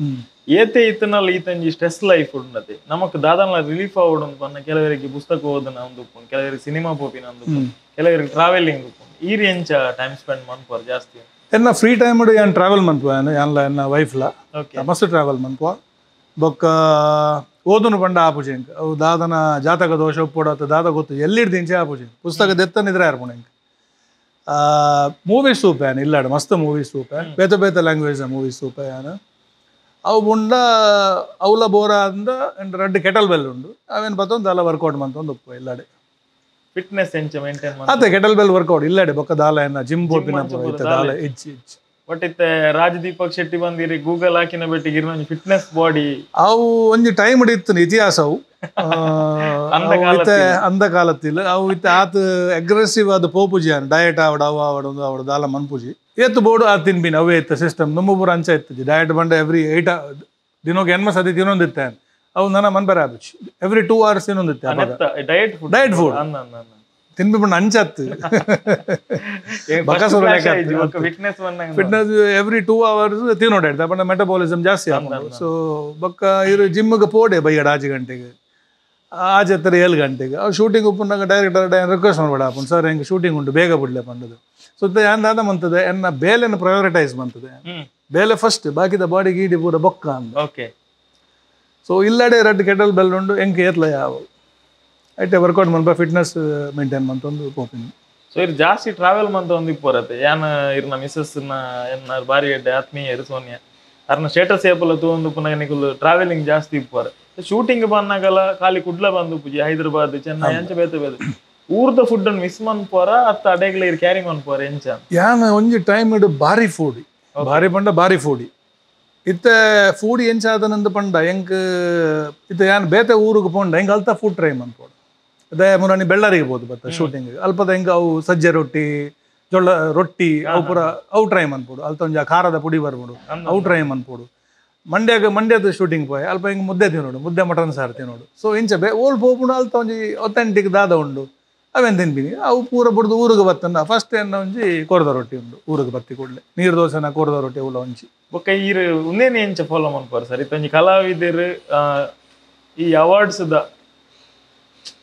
ಏತೆ ಇತ್ತನಲ್ಲಿ ಈತಂಜಿ ಸ್ಟ್ರೆಸ್ ಲೈಫ್ ಉಂಡತೆ ನಮಕ್ ದಾದನ ರಿಲೀಫ್ ಆವಡು ಪನ್ನ ಕೆಲವರಿಗೆ ಪುಸ್ತಕ ಓದನ ಉಪ್ಪು ಕೆಲವರಿಗೆ ಸಿನಿಮಾ ಪೋಪಿನ ಉಪ್ಪು ಕೆಲವರಿಗೆ ಟ್ರಾವೆಲಿಂಗ್ ಉಪ್ಪು ಈ ಎಂಚ ಟೈಮ್ ಸ್ಪೆಂಡ್ ಮನ್ಪುವರು ಜಾಸ್ತಿ ಎನ್ನ ಫ್ರೀ ಟೈಮ್ ಯಾನ್ ಟ್ರಾವೆಲ್ ಮನ್ಪುವ ಯಾನ್ಲ ಎನ್ನ ವೈಫ್ಲ ಮಸ್ತ್ ಟ್ರಾವೆಲ್ ಮನ್ಪುವ ಬೊಕ್ಕ ಓದುನು ಪಂಡ ಆಪುಜಿ ಎಂಕ್ ಅವು ದಾದನ ಜಾತಕ ದೋಷ ಉಪ್ಪೋಡು ಅಥವಾ ದಾದ ಗೊತ್ತು ಎಲ್ಲಿಡ್ದು ಇಂಚೆ ಆಪುಜಿ ಪುಸ್ತಕ ದೆತ್ತನಿದ್ರೆ ಯಾರ್ಪುಣ ಎಂಕ್ ಮೂವೀಸ್ ತೂಪೆ ಯಾನ್ ಇಲ್ಲಾಡು ಮಸ್ತ್ ಮೂವೀಸ್ ತೂಪೆ ಬೇತೆ ಬೇತೆ ಲ್ಯಾಂಗ್ವೇಜ್ ಮೂವೀಸ್ ತೂಪೆ ಯಾನ್ ಅವು ಬುಂಡ ಅವಲ ಬೋರ ಅಂದ ರಡ್ಡು ಕೆಟಲ್ ಬೆಲ್ ಉಂಡು ಅವೇನು ಬತ್ತೊಂದು ಅಲ್ಲ ವರ್ಕೌಟ್ ಮಂತೊಂದು ಉಪ್ಪು ಇಲ್ಲಾಡೆ ಫಿಟ್ನೆಸ್ ಎಂಚ ಮೇಂಟೈನ್ ಅತ್ತೆ kettle bell workout ಇಲ್ಲಾಡೆ ಬೊಕ್ಕ ದಾಲ ಎನ್ನ ಜಿಮ್ ಪೋಪಿನ ದಾಲ ಇಚ್ಚಿ ಇಚ್ಚಿ ಬಟ್ ಇತ್ತೆ ರಾಜದೀಪಕ್ ಶೆಟ್ಟಿ ಬಂದಿರಿ ಗೂಗಲ್ ಹಾಕಿನ ಬೆಟ್ಟಿಗೆ ಇರ್ನ ಫಿಟ್ನೆಸ್ ಬಾಡಿ ಅವು ಒಂಜಿ ಟೈಮ್ ಇತ್ತು ಇತಿಹಾಸ ಅವು ಅಂದ ಕಾಲತ್ತಿಲ್ಲ ಅವು ಇತ್ತೆ ಆತ ಅಗ್ರೆಸಿವ್ ಆದ ಪೋಪುಜಿ ಡಯಟ್ ಆವಡ ಅವು ಆವಡ ಒಂದು ಆವಡ ದಾಲ ಮನ್ಪುಜಿ ಏತು ಬೋರ್ಡು ಆ ತಿನ್ಬಿನ ಅವೇ ಇತ್ತು ಸಿಸ್ಟಮ್ ನಮ್ಮ ಪೂರ ಅಂಚ ಇತ್ತು ಡಯಟ್ ಬಂಡ ಎವ್ರಿ 8 ದಿನಕ್ಕೆ ಎನ್ಮ ಸತಿ ತಿನ್ನೊಂದಿತ್ತೆ ಅವು ನನ್ನ ಮನ್ಬರ ಆಪುಜಿ ಎವ್ರಿ 2 ಅವರ್ಸ್ ತಿನ್ನೊಂದಿತ್ತೆ diet food diet food ತಿನ್ಬಿ ಬಂಡ ಅಂಚತ್ತು fitness every 2 hours ತಿನ್ನೋಡ ಬಣ್ಣ ಮೆಟಬಾಲಿಸಮ್ ಜಾಸ್ತಿ ಆಗ್ಬೋದು ಸೊ ಬೊಕ್ಕ ಇರು ಜಿಮ್ಗೆ ಪೋಡೆ ಬೈಯಡ ಆಜು ಗಂಟೆಗೆ ಆಜೆ ಹತ್ರ 7 ಗಂಟೆಗೆ ಅವು ಶೂಟಿಂಗ್ ಉಪ್ಪುನಾಗ ಡೈರೆಕ್ಟರ್ ರಿಕ್ವೆಸ್ಟ್ ಮಾಡಬೇಡ ಅಪ್ಪು ಸರ್ ಹೆಂಗೆ ಶೂಟಿಂಗ್ ಉಂಟು ಬೇಗ ಬಿಡ್ಲೆ ಪಂಡದು ಸೊ ಯಾನ್ ದಾದ ಮಂತದೆ ಎನ್ನ ಬೇಲೆನ ಪ್ರಯೋರಿಟೈಸ್ ಮಂತದೆ ಬೇಲೆ ಫಸ್ಟ್ ಬಾಕಿದ ಬಾಡಿ ಗೀಡಿ ಪೂರ ಬೊಕ್ಕ ಅಂದ ಓಕೆ ಸೊ ಇಲ್ಲಡೆ ರಡ್ಡು ಕೆಟಲ್ ಬೆಲ್ ಉಂಡು ಎಂಕ್ ಏತ್ಲ ಯಾವ ಐಟೆ ವರ್ಕೌಟ್ ಮನ್ಪ ಫಿಟ್ನೆಸ್ ಮೇಂಟೈನ್ ಮಂತೊಂದು ಪೋಪಿನಿ ಸೊ ಇರ್ ಜಾಸ್ತಿ ಟ್ರಾವೆಲ್ ಮಂತ ಒಂದು ಇಪ್ಪರತ್ತೆ ಯಾನ ಇರ್ನ ಮಿಸಸ್ನ ಎನ್ನ ಬಾರಿ ಎಡ್ಡೆ ಆತ್ಮೀಯರು ಸೋನಿಯಾ ಅರ್ನ ಸ್ಟೇಟಸ್ ಏಪಲ ತೂವೊಂದು ಪುನಃ ನಿಕುಲು ಟ್ರಾವೆಲಿಂಗ್ ಜಾಸ್ತಿ ಇಪ್ಪರ ಶೂಟಿಂಗ್ ಬಂದಾಗಲ ಖಾಲಿ ಕುಡ್ಲ ಬಂದು ಪೂಜೆ ಹೈದರಾಬಾದ್ ಚೆನ್ನೈ ಅಂಚ ಬೇತೆ ಬೇತೆ ಊರ್ದ ಫುಡ್ ಅನ್ನು ಮಿಸ್ ಮನ್ಪೋರ ಅತ್ತ ಅಡೆಗ್ಲ ಇರ್ ಕ್ಯಾರಿ ಮನ್ಪೋರ ಎಂಚ ಯಾನ ಒಂಜಿ ಟೈಮ್ ಇಡು ಬಾರಿ ಫುಡ್ ಬಾರಿ ಪಂಡ ಬಾರಿ ಫುಡಿ ಇತ್ತೆ ಫುಡ್ ಎಂಚ ಆದನಂದು ಪಂಡ ಎಂಕ್ ಇತ್ತೆ ಯಾನ್ ಬೇತೆ ಊರಿಗೆ ಪೋಂಡ ಎಂಕ್ ಅಲ್ತ ಫುಡ್ ಟ್ರೈ ಮನ್ಪೋಡು ಅದೇ ಮುರಾನಿ ಬೆಳ್ಳಾರಿಗೆ ಬೋದು ಬತ್ತ ಶೂಟಿಂಗ್ ಅಲ್ಪದ ಹೆಂಗೆ ಅವು ಸಜ್ಜೆ ರೊಟ್ಟಿ ಜೊಳ್ಳ ರೊಟ್ಟಿ ಅವು ಪೂರ ಅವು ಟ್ರೈ ಮನ್ಪೋಡು ಅಲ್ತ ಒಂಜಿ ಖಾರದ ಪುಡಿ ಬರ್ಬೋದು ಅವು ಟ್ರೈ ಮನ್ಪೋಡು ಮಂಡ್ಯಾಗ ಮಂಡ್ಯದ ಶೂಟಿಂಗ್ ಪೋಯ್ ಅಲ್ಪ ಹಿಂಗೆ ಮುದ್ದೆ ತಿನ್ನೋಡು ಮುದ್ದೆ ಮಟನ್ ಸಾರು ತಿನ್ನೋಡು ಸೊ ಇಂಚ ಬೇ ಓಲ್ ಪೋಪುಂಡು ಅಲ್ತ ಒಂಜಿ ಒಥೆಂಟಿಕ್ ದಾದ ಉಂಡು ಅವೇನು ತಿನ್ಬಿನಿ ಅವು ಪೂರ ಬುಡ್ದು ಊರಿಗೆ ಬತ್ತಂದ ಫಸ್ಟ್ ಏನ ಒಂಜಿ ಕೊರದ ರೊಟ್ಟಿ ಉಂಡು ಊರಿಗೆ ಬತ್ತಿ ಕೂಡಲೇ ನೀರು ದೋಸೆನ ಕೊರದ ರೊಟ್ಟಿ ಉಲ್ಲ ಒಂಜಿ ಬೊಕ್ಕ ಈರು ಉಂದೇನೆ ಎಂಚ ಫಾಲೋ ಮನ್ಪಾರು ಸರ್ ಇತ್ತೊಂಜಿ ಕಲಾವಿದರು ಈ ಅವಾರ್ಡ್ಸ್ the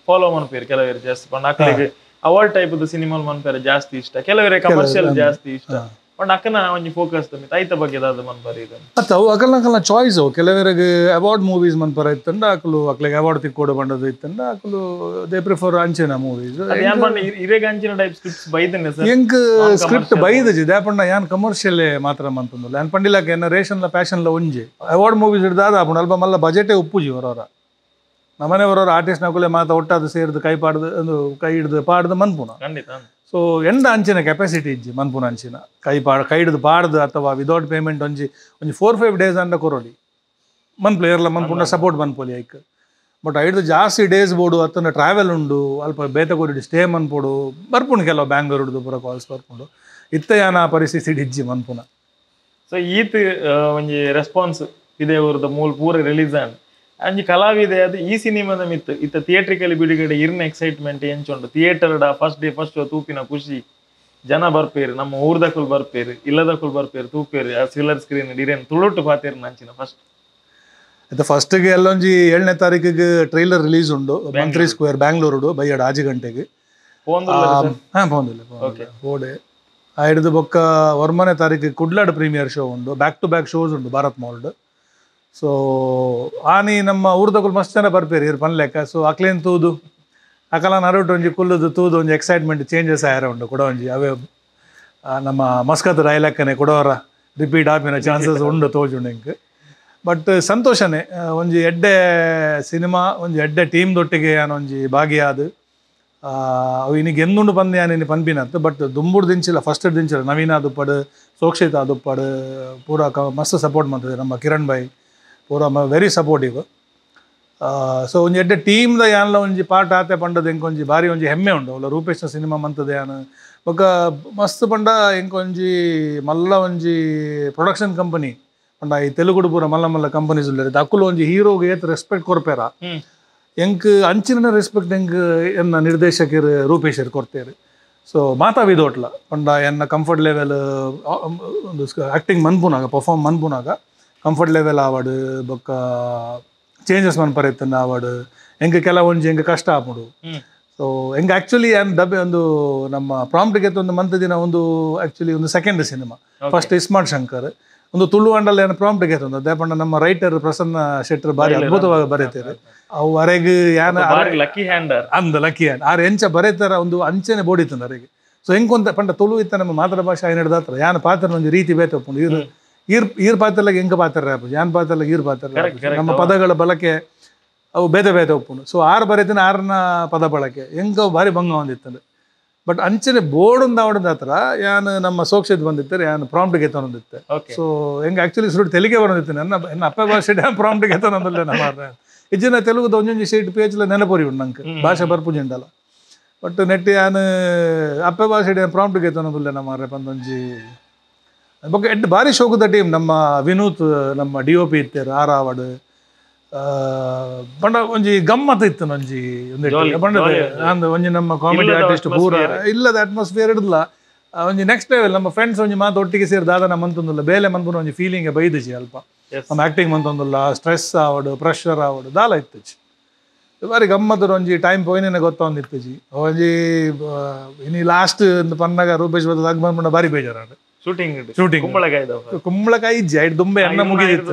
follow ಮನ್ಪೇರು ಕೆಲವರು ಜಾಸ್ತಿ ಪಂಡ ಅಕ್ಕಲಿಗೆ award type cinema ಮನ್ಪೇರೆ ಜಾಸ್ತಿ ಇಷ್ಟ ಕೆಲವರಿಗೆ ಕಮರ್ಷಿಯಲ್ ಜಾಸ್ತಿ ಇಷ್ಟ ಪಂಡ ಅಕ್ಕನ ಒಂಜಿ ಫೋಕಸ್ ಐತ ಬಗ್ಗೆ ದಾದ ಮನ್ಪಾರು ಇದು ಅತ್ತ ಅವು ಅಕಲ್ನ ಚಾಯ್ಸ್ ಅವು ಕೆಲವರಿಗೆ ಅವಾರ್ಡ್ ಮೂವೀಸ್ ಮನ್ಪರ ಇತ್ತಂಡ ಅಕಲು ಅಕ್ಲಿಗೆ ಅವಾರ್ಡ್ ತಿಕ್ಕೋಡು ಬಂಡದು ಇತ್ತಂಡ ಅಕಲು they prefer ಅಂಚಿನ ಮೂವೀಸ್ ಇರೇಗ ಅಂಚಿನ ಟೈಪ್ ಸ್ಕ್ರಿಪ್ಟ್ಸ್ ಬೈದನೆ ಸರ್ ಎಂಕ್ ಸ್ಕ್ರಿಪ್ಟ್ ಬೈದಜಿ ದಾಪಂಡ ಯಾನ್ ಕಮರ್ಷಿಯಲ್ ಮಾತ್ರ ಮಂತಂದುಲ್ಲ ಯಾನ್ ಪಂಡಿಲಕ್ಕೆ ಎನ್ನ ರೇಷನ್ಲ ಪ್ಯಾಷನ್ಲ ಒಂಜಿ ಅವಾರ್ಡ್ ಮೂವೀಸ್ ಹಿಡ್ದಾದ ಅಪುಂಡು ಅಲ್ಪ ಮಲ್ಲ ಬಜೆಟೇ ಉಪ್ಪುಜಿ ಹೊರವರ ನಮ್ಮನೆಯವರವ್ರ ಆರ್ಟಿಸ್ಟ್ ನಕುಲೆ ಮಾತ ಒಟ್ಟಾದ ಸೇರಿದು ಕೈ ಪಾಡ್ದು ಒಂದು ಕೈ ಹಿಡ್ದು ಪಾಡ್ದು ಮನ್ಪುನ ಖಂಡಿತ ಸೊ ಎಂಡ ಅಂಚಿನ ಕೆಪಾಸಿಟಿ ಇಜ್ಜಿ ಮನ್ಪುನ ಅಂಚಿನ ಕೈ ಕೈ ಹಿಡ್ದು ಪಾಡ್ದು ಅಥವಾ ವಿದೌಟ್ ಪೇಮೆಂಟ್ ಒಂಜಿ ಒಂಜಿ 4-5 ಡೇಸ್ ಅಂಡ ಕೊರೋಲಿ ಮನ್ಪ್ಲ ಏರ್ಲ ಮನ್ಪುನ ಸಪೋರ್ಟ್ ಮನ್ಪೊಲಿ ಐಕ್ ಬಟ್ ಐಡ್ದು ಜಾಸ್ತಿ ಡೇಸ್ ಬೋಡು ಅತ್ತಂಡ ಟ್ರಾವೆಲ್ ಉಂಡು ಅಲ್ಪ ಬೇತೆ ಕೊರಿಡು ಸ್ಟೇ ಮನ್ಪೋಡು ಬರ್ಪುಂಡು ಕೆಲವು ಬ್ಯಾಂಗ್ಳೂರುಡ್ದು ಪೂರ ಕಾಲ್ಸ್ ಬರ್ಪುಂಡು ಇತ್ತ ಯಾನ ಪರಿಸ್ಥಿತಿ ಇಜ್ಜಿ ಮನ್ಪುನ ಸೊ ಈತ್ ಒಂಜಿ ರೆಸ್ಪಾನ್ಸ್ ಇದೇ ಊರದ ಮೂಲ ಪೂರ ರಿಲೀಸ್ ಆಂಡ್ ಅಂಜಿ ಕಲಾವಿದೆ ಅದು ಈ ಸಿನಿಮಾದ ಮಿತ್ತು ಇತ್ತ ಥಿಯೇಟ್ರಿಕಲಿ ಬಿಡುಗಡೆ ಇರ್ನ ಎಕ್ಸೈಟ್ಮೆಂಟ್ ಎಂಚುಂಡು theatre first day first show ತೂಪಿನ ಖುಷಿ ಜನ ಬರ್ಪೇರು ನಮ್ಮ ಊರ್ದಕುಲ್ ಬರ್ಪೇರು ಇಲ್ಲದಕುಲ್ ಬರ್ಪೇರು ತೂಪೇರು ಆ ಸಿಲ್ವರ್ ಸ್ಕ್ರೀನ್ ಇರೇನು ತುಳುಟು ಪಾತೇರು ನಂಚಿನ ಫಸ್ಟ್ ಆಯ್ತು ಫಸ್ಟ್ಗೆ ಎಲ್ಲೊಂಜಿ 7ನೇ ತಾರೀಕಿಗೆ ಟ್ರೈಲರ್ ರಿಲೀಸ್ ಉಂಡು ಮಂತ್ರಿ ಸ್ಕ್ವೇರ್ ಬ್ಯಾಂಗ್ಳೂರುಡು ಬೈಯಡ 5 ಗಂಟೆಗೆ ಹಾಂ ಪೋಂದಿಲ್ಲ ಓಡೆ ಆ ಹಿಡಿದು ಬೊಕ್ಕ 1ನೇ ತಾರೀಕಿಗೆ ಕುಡ್ಲಾಡ್ ಪ್ರೀಮಿಯರ್ ಶೋ ಉಂಡು back to back shows ಉಂಡು ಭಾರತ್ ಮಾಲ್ಡ್ ಸೊ ಆನಿ ನಮ್ಮ ಊರ್ದಕುಲು ಮಸ್ತ್ ಜನ ಬರ್ಪೇರು ಇರು ಪನ್ಲೆಕ್ಕ ಸೊ ಅಕ್ಲೇನ್ ತೂದು ಅಕಲ ನರುಟು ಒಂಜಿ ಕುಲ್ಲುದು ತೂದು ಒಂಜಿ ಎಕ್ಸೈಟ್ಮೆಂಟ್ ಚೇಂಜಸ್ ಆಯರ ಉಂಡು ಕೊಡ ಒಂಜಿ ಅವೇ ನಮ್ಮ ಮಸ್ಕತ್ ಡೈಲಾಕ್ಕನೆ ಕೊಡೋರ ರಿಪೀಟ್ ಆಪಿನ ಚಾನ್ಸಸ್ ಉಂಡು ತೋಜುಂಡು ಎಂಕ್ But ಸಂತೋಷನೇ ಒಂಜಿ ಎಡ್ಡೆ ಸಿನಿಮಾ ಒಂಜಿ ಎಡ್ಡೆ ಟೀಮ್ ದೊಟ್ಟಿಗೆ ಯಾನ್ ಒಂಜಿ ಭಾಗಿಯಾದ ಅವು ಇನ್ನಿಗೆ ಎಂದುಂಡು ಬಂದು ಯಾನ್ ಇನಿ ಪನ್ಪಿನತ್ತು ಬಟ್ ದುಂಬುಡು ದಿಂಚಿಲ್ಲ ಫಸ್ಟ್ ದಿಂಚಿಲ್ಲ ನವೀನ ಆದುಪ್ಪಡು ಸೋಕ್ಷಿತ ಆದುಪ್ಪಡು ಪೂರ ಮಸ್ತ್ ಸಪೋರ್ಟ್ ಮಾಡ್ತದೆ ನಮ್ಮ ಕಿರಣ್ ಭಾಯ್ ಪೂರ very supportive so ಒಂಜಿ ಎಡ್ಡೆ ಟೀಮ್ದ ಯಾನ್ಲ ಒಂಜಿ ಪಾರ್ಟ್ ಆತೆ ಪಂಡದ ಎಂಕೊಂಜಿ ಭಾರಿ ಒಂಜಿ ಹೆಮ್ಮೆ ಉಂಡು ಅವಲ ರೂಪೇಶ್ನ ಸಿನಿಮಾ ಮಂತದೆ ಯಾನ್ ಬೊಕ್ಕ ಮಸ್ತ್ ಪಂಡ ಎಂಕೊಂಜಿ ಮಲ್ಲ ಒಂಜಿ ಪ್ರೊಡಕ್ಷನ್ ಕಂಪನಿ ಪಂಡ ಈ ತೆಲುಗುಡು ಪೂರ ಮಲ್ಲ ಮಲ್ಲ ಕಂಪನೀಸ್ ಉಲ್ಲೆರ್ ಅಕುಲು ಒಂಜಿ ಹೀರೋಗೆ ಏತ್ ರೆಸ್ಪೆಕ್ಟ್ ಕೊರ್ಪೇರ ಎಂಕ್ ಅಂಚಿನ ರೆಸ್ಪೆಕ್ಟ್ ಎಂಕ್ ಎನ್ನ ನಿರ್ದೇಶಕರು ರೂಪೇಶರ್ ಕೊಡ್ತೇರು ಸೊ ಮಾತಾ ವಿದೋಟ್ಲ ಪಂಡ ಎನ್ನ ಕಂಫರ್ಟ್ ಲೆವೆಲ್ ಒಂದು ಆ್ಯಕ್ಟಿಂಗ್ ಮನ್ಪುನಾಗ ಪರ್ಫಾರ್ಮ್ ಮನ್ಪುನಾಗ ಕಂಫರ್ಟ್ ಲೆವೆಲ್ ಆವಡು ಬೊಕ್ಕ ಚೇಂಜಸ್ ಮನ್ಪರೆ ಆವಡು ಎಂಕ್ ಕೆಲವೊಂಜಿ ಎಂಕ್ ಕಷ್ಟ ಆಪುಂಡು ಸೊ ಎಂಕ್ ಆ್ಯಕ್ಚುಲಿ ಏನು ಡಬ್ಬೆ ಒಂದು ನಮ್ಮ ಪ್ರಾಂಪ್ಟ್ಗೆ ಒಂದು ಮಂತ್ ದಿನ ಒಂದು ಆ್ಯಕ್ಚುಲಿ ಒಂದು second cinema first iSmart Shankar ಒಂದು ತುಳು ಅಂಡಲ್ ಏನು ಪ್ರಾಂಪ್ಟ್ಗೆ ಒಂದು ಅದೇ ಪಂಡ ನಮ್ಮ ರೈಟರ್ ಪ್ರಸನ್ನ ಶೆಟ್ಟರ್ ಬಾರಿ ಅದ್ಭುತವಾಗಿ ಬರೀತಾರೆ ಅವು ಅರೆಗ್ ಯಾನ ಲಕ್ಕಿ ಹ್ಯಾಂಡ್ ಅಂದ ಲಕ್ಕಿ ಹ್ಯಾಂಡ್ ಆರ್ ಎಂಚ ಬರೀತಾರ ಒಂದು ಅಂಚನೆ ಬೋಡಿತ್ತಂದ ಅರೆಗೆ ಸೊ ಹೆಂಗೊಂತ ಪಂಡ ತುಳು ಇತ್ತ ನಮ್ಮ ಮಾತೃಭಾಷೆ ಹಿಡ್ದ ಹತ್ರ ಯಾನ ಪಾತ್ರ ಒಂಜಿ ರೀತಿ ಬೇತಪ್ಪುಂಡು ಈರ್ ಈರ್ ಈರ್ ಪಾತ್ರಲಾಗ ಎಂಕ ಪಾತ್ರ ಆಪುಜಿ ಯಾನ್ ಪಾತ್ರಲಾಗ ಈರ್ ಪಾತ್ರ ನಮ್ಮ ಪದಗಳ ಬಳಕೆ ಅವು ಬೇತೆ ಬೇತೆ ಒಪ್ಪುಂಡು ಸೊ ಆರು ಬರೀತಿನ ಆರನ ಪದ ಬಳಕೆ ಎಂಕ ಭಾರಿ ಭಂಗ ಹೊಂದಿತ್ತಂದು ಬಟ್ ಅಂಚನೆ ಬೋರ್ಡ್ ಅವಡದ ಹತ್ರ ಯಾನ್ ನಮ್ಮ ಸೋಕ್ಷಿತ್ ಬಂದಿತ್ತಾರೆ ಯಾನ್ ಪ್ರಾಂಪ್ಟ್ಗೆ ತಗೊಂಡಿತ್ತೆ ಸೊ ಹೆಂಗೆ ಆಕ್ಚುಲಿ ಸುರುಟ್ ತೆಲಿಗೆ ಬಂದಿತ್ತು ನನ್ನ ಎನ್ನ ಅಪ್ಪ ಭಾಷೆ ಪ್ರಾಂಪ್ಟ್ಗೆ ತಗೊಂಡಲ್ಲ ನಮ್ಮ ಇಜ್ಜಿನ ತೆಲುಗುದ ಒಂಜೊಂಜಿ ಶೀಟ್ ಪೇಜ್ಲ ನೆನಪುರಿ ಉಂಡು ನಂಗೆ ಭಾಷೆ ಬರ್ಪುಜಿ ಉಂಡಲ್ಲ ಬಟ್ ನೆಟ್ ಯಾನ್ ಅಪ್ಪ ಭಾಷೆ ಪ್ರಾಂಪ್ಟ್ಗೆ ತಗೊಂಡಲ್ಲ ನಮ್ಮ ಪಂದೊಂಜಿ ಬೊಕ್ಕ ಎಡ್ ಭಾರಿ ಶೋಕದ ಟೀಮ್ ನಮ್ಮ ವಿನೂತ್ ನಮ್ಮ D O P ಇತ್ತೇರು R ಆವಡ್ ಪಂಡ ಒಂಜಿ ಗಮ್ಮತ್ ಇತ್ತು ಒಂಜಿ ಪಂಡ ಒಂಜಿ ನಮ್ಮ ಕಾಮಿಡಿ ಆರ್ಟಿಸ್ಟ್ ಪೂರ ಇಲ್ಲದ ಅಟ್ಮಾಸ್ಫಿಯರ್ ಇಡಲ್ಲ ಒಂಜಿ ನೆಕ್ಸ್ಟ್ ಲೆವೆಲ್ ನಮ್ಮ ಫ್ರೆಂಡ್ಸ್ ಒಂಜಿ ಮಾತು ಒಟ್ಟಿಗೆ ಸೇರಿ ದಾದ ನಮ್ಮ ಅಂತಂದಿಲ್ಲ ಬೇಲೆ ಮನ್ಪುನ ಒಂಜಿ ಫೀಲಿಂಗ್ ಬೈದಿಜಿ ಅಲ್ಪ ನಮ್ಮ ಆಕ್ಟಿಂಗ್ ಮಂತೊಂದಿಲ್ಲ ಸ್ಟ್ರೆಸ್ ಆವಡು ಪ್ರೆಷರ್ ಆವಡು ದಾಲ ಇತ್ತುಜಿ ಬಾರಿ ಗಮ್ಮತ್ತು ಒಂಜಿ ಟೈಮ್ ಪೋಯಿನೇ ಗೊತ್ತೊಂದಿತ್ತುಜಿ ಒಂಜಿ ಇನಿ ಲಾಸ್ಟ್ ಪನ್ನಾಗ ರೂಪೇಶ್ ಬದ ಬಂದ್ಪಂಡ ಬಾರಿ ಬೇಜಾರಾಡು ಶೂಟಿಂಗ್ ಶೂಟಿಂಗ್ ಕುಂಬಳಕಾಯಿ ಕುಂಬಳಕಾಯಿ ಇಜ್ಜಿ ಐಟ್ ದುಂಬೆ ಅನ್ನ ಮುಗಿದಿತ್ತು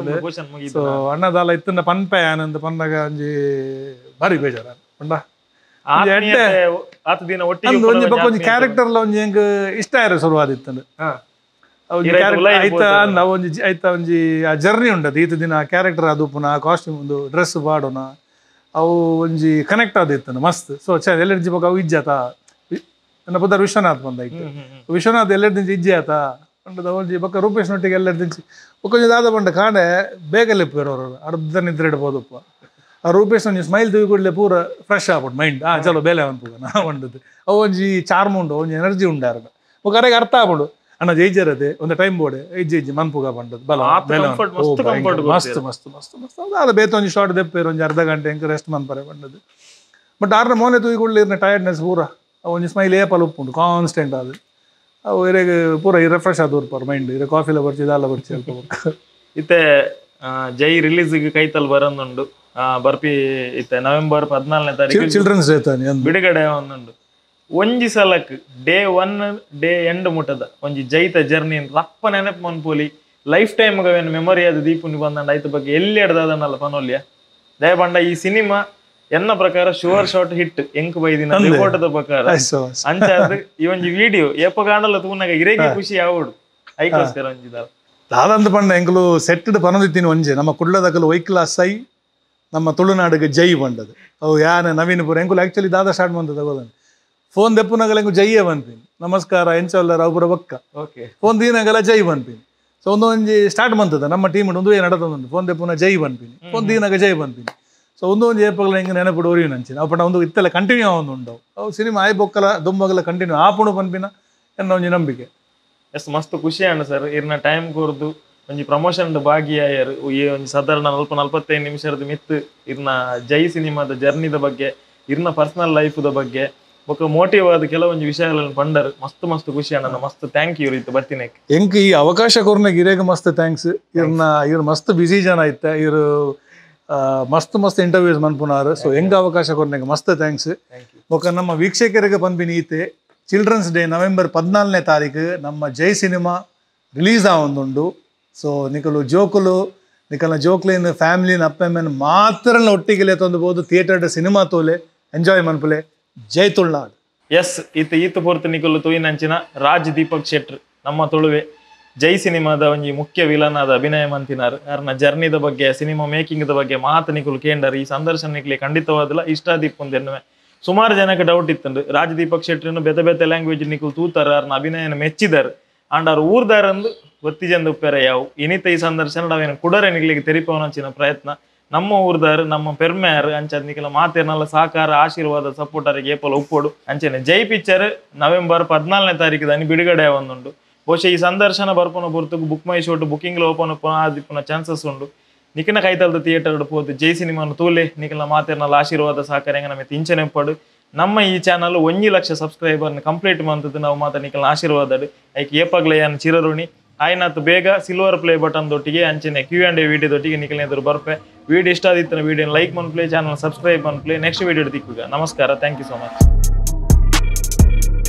ಸೊ ಅಣ್ಣದಾಲ ಇತ್ತನ್ನ ಪನ್ಪೆ ಆನಂದ್ ಪನ್ನಾಗ ಒಂಜಿ ಬಾರಿ ಬೇಜಾರ ಪಂಡ ಒಂಜಿ ಬೊಕ್ಕ ಒಂಜಿ ಕ್ಯಾರೆಕ್ಟರ್ ಒಂಜಿ ಹೆಂಗ್ ಇಷ್ಟ ಆಯ್ರ ಶುರುವಾದಿತ್ತಂದು ಐತ ಒಂಜಿ ಐತ ಒಂಜಿ ಆ ಜರ್ನಿ ಉಂಡದು ಈತ ದಿನ ಆ ಕ್ಯಾರೆಕ್ಟರ್ ಅದು ಪುನಃ ಕಾಸ್ಟ್ಯೂಮ್ ಒಂದು ಡ್ರೆಸ್ ಪಾಡೋಣ ಅವು ಒಂಜಿ ಕನೆಕ್ಟ್ ಆದಿತ್ತಂದು ಮಸ್ತ್ ಸೊ ಚ ಎಲ್ಲೆಡ್ಜಿ ಬೊಕ್ಕ ಅವು ಇಜ್ಜಾತ ನನ್ನ ಪುದರ್ ವಿಶ್ವನಾಥ್ ಬಂದಾಯ್ತು ವಿಶ್ವನಾಥ್ ಎಲ್ಲೆಡ್ದಿಂಚಿ ಇಜ್ಜಿ ಆತ ಪಂಡದ ಒಂಜಿ ಬೊಕ್ಕ ರೂಪೇಶ್ ನೊಟ್ಟಿಗೆ ಎಲ್ಲೆಡ್ದಿಂಚಿ ಬೊಕ್ಕ ಒಂಜಿ ದಾದ ಪಂಡ ಕಾಣೆ ಬೇಗ ಲೆಪ್ಪು ಅರ್ಧ ನಿದ್ರೆ ಇಡ್ಬೋದಪ್ಪ ಆ ರೂಪೇಶ್ ಒಂಜಿ ಸ್ಮೈಲ್ ತೂಗಿ ಕೂಡಲೇ ಪೂರ ಫ್ರೆಶ್ ಆಗ್ಬಿಟ್ಟು ಮೈಂಡ್ ಆ ಚಲೋ ಬೇಲೆ ಅನ್ಪುಗ ನಾ ಪಂಡದ್ದು ಅವು ಒಂಜಿ ಚಾರ್ಮ್ ಉಂಡು ಒಂಜಿ ಎನರ್ಜಿ ಉಂಡು ಅರ್ಗ ಬೊಕ್ಕ ಅರೆಗೆ ಅರ್ಥ ಆಗ್ಬಿಡು ಅಣ್ಣ ಜೈಜರದೆ ಒಂದು ಟೈಮ್ ಬೋರ್ಡೆ ಇಜ್ಜಿ ಇಜ್ಜಿ ಮನ್ಪುಗ ಪಂಡದ್ದು ಬಲ ಮಸ್ತ್ ಮಸ್ತ್ ಮಸ್ತ್ ಮಸ್ತ್ ಅದ ಬೇತ ಒಂಜಿ ಶಾರ್ಟ್ ದೆಪ್ಪೇರು ಒಂಜಿ ಅರ್ಧ ಗಂಟೆ ಹೆಂಗೆ ರೆಸ್ಟ್ ಮನ್ಪರೆ ಪಂಡದ್ದು ಬಟ್ ಆರ್ನ ಮೋನೆ ತೂಗಿ ಕೂಡಲೇ ಇರ್ನ ಟಯರ್ಡ್ನೆಸ್ ಪೂರ ಒಂಜಿ ಸ್ಮೈಲ್ ಏಪಲ್ ಉಪ್ಪುಂಡು ಕಾನ್ಸ್ಟೆಂಟ್ ಅದು ಅವು ಇರೆಗ್ ಪೂರ ರಿಫ್ರೆಶ್ ಆದ ಉರ್ಪಾರು ಮೈಂಡ್ ಇರೆ ಕಾಫಿಲ ಬರ್ಚಿ ಇದೆಲ್ಲ ಬರ್ಚಿ ಅಲ್ಪ ಇತ್ತೆ ಜೈ ರಿಲೀಸ್ಗೆ ಕೈತಲ್ ಬರೋದುಂಡು ಬರ್ಪಿ ಇತ್ತೆ ನವೆಂಬರ್ 14ನೇ ತಾರೀಕು ಚಿಲ್ಡ್ರನ್ಸ್ ಡೇ ಬಿಡುಗಡೆ ಒಂದುಂಡು ಒಂಜಿ ಸಲಕ್ day one day end ಮುಟ್ಟದ ಒಂಜಿ ಜೈತ ಜರ್ನಿ ರಪ್ಪ ನೆನಪು ಮನ್ಪೋಲಿ life time memory ಅದು ದೀಪುನಿ ಬಂದಂಡ ಐತ ಬಗ್ಗೆ ಎಲ್ಲಿ ಎಡ್ದದನ್ನಲ್ಲ ಪನೋಲ್ಯ ದಯಪಂಡ ಈ ಸಿನಿಮಾ ಎನ್ನ ಪ್ರಕಾರ sure shot hit ಎಂಕ್ ಬೈದಿನ ರಿಪೋರ್ಟ್ ಪ್ರಕಾರ ಅಂಚಾದ ಈ ಒಂಜಿ ವಿಡಿಯೋ ಏಪಗಾಂಡಲ ತೂನಾಗ ಇರೇಗೆ ಖುಷಿ ಆವಡು ಐಕೋಸ್ಕರ ಒಂಜಿದಾರ ದಾದಂತ ಪಂಡ ಎಂಕಲು ಸೆಟ್ಟಡ್ ಪನೊಂದಿತ್ತೀನಿ ಒಂಜೆ ನಮ್ಮ ಕುಡ್ಲದಕಲು ವೈಕ್ಲಾಸ್ ಸೈ ನಮ್ಮ ತುಳುನಾಡಿಗೆ ಜೈ ಬಂಡದು ಅವು ಯಾನ ನವೀನ್ ಪುರ ಎಂಕುಲು ಆಕ್ಚುಲಿ ದಾದಾ ಸ್ಟಾರ್ಟ್ ಬಂದದ ಗೋದನ್ ಫೋನ್ ದೆಪ್ಪುನಾಗಲ ಎಂಕು ಜೈಯೇ ಬಂತೀನಿ ನಮಸ್ಕಾರ ಎಂಚವಲ್ಲರ ಅವಪುರ ಬಕ್ಕ ಓಕೆ ಫೋನ್ ದೀನಾಗಲ ಜೈ ಬಂತೀನಿ ಸೊ ಒಂದೊಂಜಿ ಸ್ಟಾರ್ಟ್ ಬಂತದ ನಮ್ಮ ಟೀಮ್ ಒಂದು ನಡತೊಂದು ಫೋನ್ ದೆಪ್ಪುನ ಜೈ ಬಂತೀನಿ ಫೋನ್ ದೀನಾಗ ಜೈ ಬಂತೀನಿ ಸೊ ಒಂದೊಂದು ಏಪಗಲ ಹೆಂಗೆ ನೆನಪುಡು ಒರಿಯು ನಂಚಿನ ಅವು ಪಂಡ ಒಂದು ಇತ್ತೆಲ್ಲ ಕಂಟಿನ್ಯೂ ಆವೊಂದು ಉಂಡವು ಅವು ಸಿನಿಮಾ ಆಯ್ ಬೊಕ್ಕಲ ದುಂಬಗಲ ಕಂಟಿನ್ಯೂ ಆಪುಣು ಪನ್ಪಿನ ಎನ್ನ ಒಂಜಿ ನಂಬಿಕೆ ಎಸ್ ಮಸ್ತ್ ಖುಷಿ ಅಣ್ಣ ಸರ್ ಇರ್ನ ಟೈಮ್ ಕೊರ್ದು ಒಂಜಿ ಪ್ರಮೋಷನ್ ಭಾಗಿಯಾಯರು ಈ ಒಂಜಿ ಸಾಧಾರಣ 40-45 ನಿಮಿಷದ ಮಿತ್ತು ಇರ್ನ ಜೈ ಸಿನಿಮಾದ ಜರ್ನಿದ ಬಗ್ಗೆ ಇರ್ನ ಪರ್ಸನಲ್ ಲೈಫ್ದ ಬಗ್ಗೆ ಬೊಕ್ಕ ಮೋಟಿವ್ ಆದ ಕೆಲವೊಂದು ವಿಷಯಗಳನ್ನು ಪಂಡರ್ ಮಸ್ತ್ ಮಸ್ತ್ ಖುಷಿ ಅಣ್ಣ ಮಸ್ತ್ thank you ಇತ್ತು ಬರ್ತೀನಿ ಎಂಕ್ ಈ ಅವಕಾಶ ಕೊರ್ನಾಗ ಇರೇಗ ಮಸ್ತ್ thanks ಇರ್ನ ಇವ್ರು ಮಸ್ತ್ ಬಿಸಿ ಜನ ಇತ್ತ ಇವರು ಮಸ್ತ್ ಮಸ್ತ್ ಇಂಟರ್ವ್ಯೂಸ್ ಮನ್ಪುನಾರು ಸೊ ಹೆಂಗ ಅವಕಾಶ ಕೊರ್ನಾಗ ಮಸ್ತ್ thanks ಬೊಕ್ಕ ನಮ್ಮ ವೀಕ್ಷಕರಿಗೆ ಪನ್ಪಿನಿ ಈತೆ children's day November 14ನೇ ತಾರೀಕು ನಮ್ಮ ಜೈ ಸಿನಿಮಾ ರಿಲೀಸ್ ಆವೊಂದುಂಡು ಸೊ ನಿಕಲು ಜೋಕುಲು ನಿಕಲ್ನ ಜೋಕ್ಲಿನ್ ಫ್ಯಾಮಿಲಿನ ಅಪ್ಪಮ್ಮನ ಮಾತ್ರ ಒಟ್ಟಿಗೆ ತಂದುಬೋದು ಥಿಯೇಟರ್ ಸಿನಿಮಾ ತೋಲೆ ಎಂಜಾಯ್ ಮನ್ಪುಲೆ ಜೈ ತುಳುನಾಡು ಎಸ್ ಇತ್ತ ಈತ ಪೊರ್ತು ನಿಕಲು ತೋಯಿನಂಚಿನ ರಾಜ್ ದೀಪಕ್ ಶೆಟ್ರ್ ನಮ್ಮ ತುಳುವೆ ಜೈ ಸಿನಿಮಾದ ಒಂಜಿ ಮುಖ್ಯ ವಿಲನ್ ಆದ ಅಭಿನಯ ಮಂತಿನಾರ್. ಅರ್ನ ಜರ್ನಿದ ಬಗ್ಗೆ, ಸಿನಿಮಾ ಮೇಕಿಂಗ್ the ಬಗ್ಗೆ ಮಾತ ನಿಕುಲು ಕೇಂಡರ್. ಈ ಸಂದರ್ಶನ ನಿಕ್ಲೆ ಖಂಡಿತವಾದಲ ಇಷ್ಟ ಆದಿಪ್ಪುಂದು. ಸುಮಾರು ಜನಕ್ಕೆ ಡೌಟ್ ಇತ್ತುಂಡು, ರಾಜದೀಪಕ್ ಶೆಟ್ರಿನ ಬೇತೆ ಬೇತೆ ಲ್ಯಾಂಗ್ವೇಜ್ ನಿಕುಲು ತೂತಾರ, ಅರ್ನ ಅಭಿನಯನ ಮೆಚ್ಚಿದಾರ್. ಆಂಡ ಅವ್ರು ಊರ್ದಾರಂದು ಗೊತ್ತಿಜಂದು ಉಪ್ಪೆರೆ ಯಾವು. ಇನಿತ ಈ ಸಂದರ್ಶನ ನಾವೇನು ಕುಡರೆ ನಿಕ್ಲಿಗೆ ತೆರಿಪವನಂಚಿನ ಪ್ರಯತ್ನ. ನಮ್ಮ ಊರ್ದಾರು ನಮ್ಮ ಪೆರ್ಮೆಯಾರು ಅಂಚ ನಿಕಲ ಮಾತೇರ್ನಲ್ಲ ಸಹಕಾರ ಆಶೀರ್ವಾದ ಸಪೋರ್ಟ್ ಅವರಿಗೆ ಏಪಲ ಉಪ್ಪೋಡು. ಅಂಚನೆ ಜೈ ಪಿಕ್ಚರ್ ನವೆಂಬರ್ 14ನೇ ತಾರೀಕು ದಾನಿ ಬಿಡುಗಡೆ ಒಂದುಂಡು. ಬಹುಶಃ ಈ ಸಂದರ್ಶನ ಬರ್ಪುನ ಪೊರ್ತುಗು book my show booking open ಆದಿಪ್ಪುನ ಚಾನ್ಸಸ್ ಉಂಡು. ನಿಕಿನ ಕೈತಲ್ದ ಥಿಯೇಟರ್ ಪೋದು ಜೈ ಸಿನಿಮಾನು ತೂಲೆ ನಿಕಲ ಮಾತೇರ್ನಲ್ಲ ಆಶೀರ್ವಾದ ಸಹಕಾರ ಹೆಂಗ ನಮಗೆ ಇಂಚನೆ ಉಪ್ಪಡು. ನಮ್ಮ ಈ ಚಾನಲ್ 1 ಲಕ್ಷ ಸಬ್ಸ್ಕ್ರೈಬರ್ ಕಂಪ್ಲೀಟ್ ಮಂತದ್ದು ನಾವು ಮಾತ ನಿಕಲ್ನ ಆಶೀರ್ವಾದ ಐಕ್ ಏಪಾಗ್ಲೆ ಯಾನ್ ಚಿರಋಣಿ. ಆಯ್ನಾತ್ ಬೇಗ ಸಿಲ್ವರ್ ಪ್ಲೇ ಬಟನ್ ದೊಟ್ಟಿಗೆ ಅಂಚನೆ Q&A video ದೊಟ್ಟಿಗೆ ನಿಕಲ್ನ ಎದುರು ಬರ್ಪೆ. ವಿಡಿಯೋ ಇಷ್ಟ ಆದಿತ್ತಿನ ವಿಡಿಯೋ ಲೈಕ್ ಮನ್ಪ್ಲೇ, ಚಾನಲ್ ಸಬ್ಸ್ಕ್ರೈಬ್ ಮನ್ಪ್ಲೇ. ನೆಕ್ಸ್ಟ್ ವಿಡಿಯೋ ತಿಕ್ಕುಗ. ನಮಸ್ಕಾರ, thank you so much.